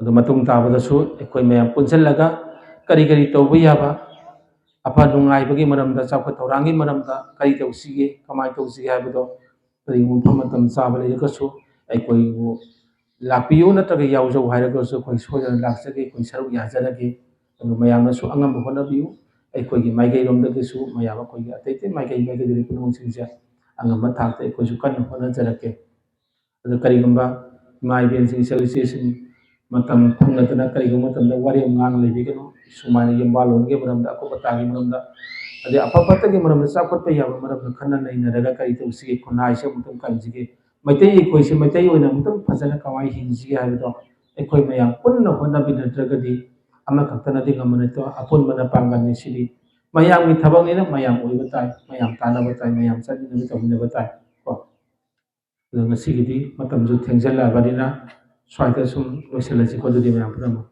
ꯑꯗꯨ ꯃꯇꯨꯡ ꯇꯥꯕꯗꯁꯨ ꯑꯩꯈꯣꯏ ꯃꯌꯥꯝ ꯄꯨꯟꯁꯤꯜꯂꯒ ꯀꯔꯤ ꯀꯔꯤ ꯇꯧꯕ ꯌꯥꯕ, ꯑꯐ ꯅꯨꯡꯉꯥꯏꯕꯒꯤ ꯃꯔꯝꯗ, ꯆꯥꯎꯈꯠ ꯊꯧꯔꯥꯡꯒꯤ ꯃꯔꯝꯗ ꯀꯔꯤ ꯇꯧꯁꯤꯒꯦ, ꯀꯃꯥꯏꯅ ꯇꯧꯁꯤꯒꯦ ꯍꯥꯏꯕꯗꯣ, ꯀꯔꯤꯒꯨꯝꯕ ꯃꯐꯝ ꯃꯇꯝ ꯆꯥꯕ ꯂꯩꯔꯒꯁꯨ ꯑꯩꯈꯣꯏꯕꯨ ꯂꯥꯛꯄꯤꯌꯨ ꯅꯠꯇ꯭ꯔꯒ ꯌꯥꯎꯖꯧ ꯍꯥꯏꯔꯒꯁꯨ ꯑꯩꯈꯣꯏ ꯁꯣꯏꯗꯅ ꯂꯥꯛꯆꯒꯦ, ꯑꯩꯈꯣꯏ ꯁꯔꯨꯛ ꯌꯥꯖꯔꯒꯦ꯫ ꯑꯗꯨ ꯃꯌꯥꯝꯅꯁꯨ ꯑꯉꯝꯕ ꯍꯣꯠꯅꯕꯤꯌꯨ꯫ ꯑꯩꯈꯣꯏꯒꯤ ꯃꯥꯏꯀꯩꯔꯣꯝꯗꯒꯤꯁꯨ ꯃꯌꯥꯝ ꯑꯩꯈꯣꯏꯒꯤ ꯑꯇꯩ ꯑꯇꯩ ꯃꯥꯏꯀꯩ ꯃꯥꯏꯀꯩꯗꯒꯤ ꯄꯨꯝꯅꯃꯛꯁꯤꯡꯁꯦ ꯑꯉꯝꯕ ꯊꯥꯛꯇ ꯑꯩꯈꯣꯏꯁꯨ ꯀꯟꯅ ꯍꯣꯠꯅꯖꯔꯛꯀꯦ꯫ ꯑꯗꯨ ꯀꯔꯤꯒꯨꯝꯕ ꯏꯃꯥ ꯏꯕꯦꯟꯁꯤꯡ, ꯏꯆꯜ ꯏꯆꯦꯁꯤꯡ ꯃꯇꯝ ꯐꯪꯅꯗꯅ ꯀꯔꯤꯒꯨꯝꯕ ꯃꯇꯝꯗ ꯋꯥꯔꯦꯝ ꯉꯥꯡ ꯂꯩꯕꯤꯒꯅꯨ꯫ ꯁꯨꯃꯥꯏꯅ ꯌꯨꯝꯕꯥꯜꯂꯣꯟꯒꯤ ꯃꯔꯝꯗ, ꯑꯀꯨꯞ ꯑꯇꯥꯒꯤ ꯃꯔꯝꯗ, ꯑꯗꯩ ꯑꯐ ꯐꯠꯇꯒꯤ ꯃꯔꯝꯗ, ꯆꯥꯎꯈꯠꯄ ꯌꯥꯕ ꯃꯔꯝꯗ ꯈꯟꯅ ꯅꯩꯅꯔꯒ ꯀꯔꯤ ꯇꯧꯁꯤꯒꯦ, ꯈꯨꯟꯅꯥꯏꯁꯦ ꯑꯃꯨꯛꯇꯪ ꯀꯟꯁꯤꯒꯦ, ꯃꯩꯇꯩ ꯑꯩꯈꯣꯏꯁꯦ ꯃꯩꯇꯩ ꯑꯣꯏꯅ ꯑꯃꯨꯛꯇꯪ ꯐꯖꯅ ꯀꯃꯥꯏꯅ ꯍꯤꯡꯁꯤꯒꯦ ꯍꯥꯏꯕꯗꯣ ꯑꯩꯈꯣꯏ ꯃꯌꯥꯝ ꯄꯨꯟꯅ ꯍꯣꯠꯅꯃꯤꯟꯅꯗ꯭ꯔꯒꯗꯤ ꯑꯃꯈꯛꯇꯅꯗꯤ ꯉꯝꯕ ꯅꯠꯇꯦ꯫ ꯑꯄꯨꯟꯕꯅ ꯄꯥꯡꯒꯜꯅꯤ꯫ ꯁꯤꯗꯤ ꯃꯌꯥꯝꯒꯤ ꯊꯕꯛꯅꯤꯅ ꯃꯌꯥꯝ ꯑꯣꯏꯕ ꯇꯥꯏ, ꯃꯌꯥꯝ ꯇꯥꯟꯅꯕ ꯇꯥꯏ, ꯃꯌꯥꯝ ꯆꯠꯃꯤꯟꯅꯕ ꯇꯧꯃꯤꯟꯅꯕ ꯇꯥꯏ ꯀꯣ꯫ ꯑꯗꯣ ꯉꯁꯤꯒꯤꯗꯤ ꯃꯇꯝꯁꯨ ꯊꯦꯡꯖꯤꯜꯂꯛꯑꯕꯅꯤꯅ ꯁ꯭ꯋꯥꯏꯗ ꯁꯨꯝ ꯂꯣꯏꯁꯤꯜꯂꯁꯤꯀꯣ꯫ ꯑꯗꯨꯗꯤ ꯃꯌꯥꯝ ꯄꯨꯝꯅꯃꯛ꯫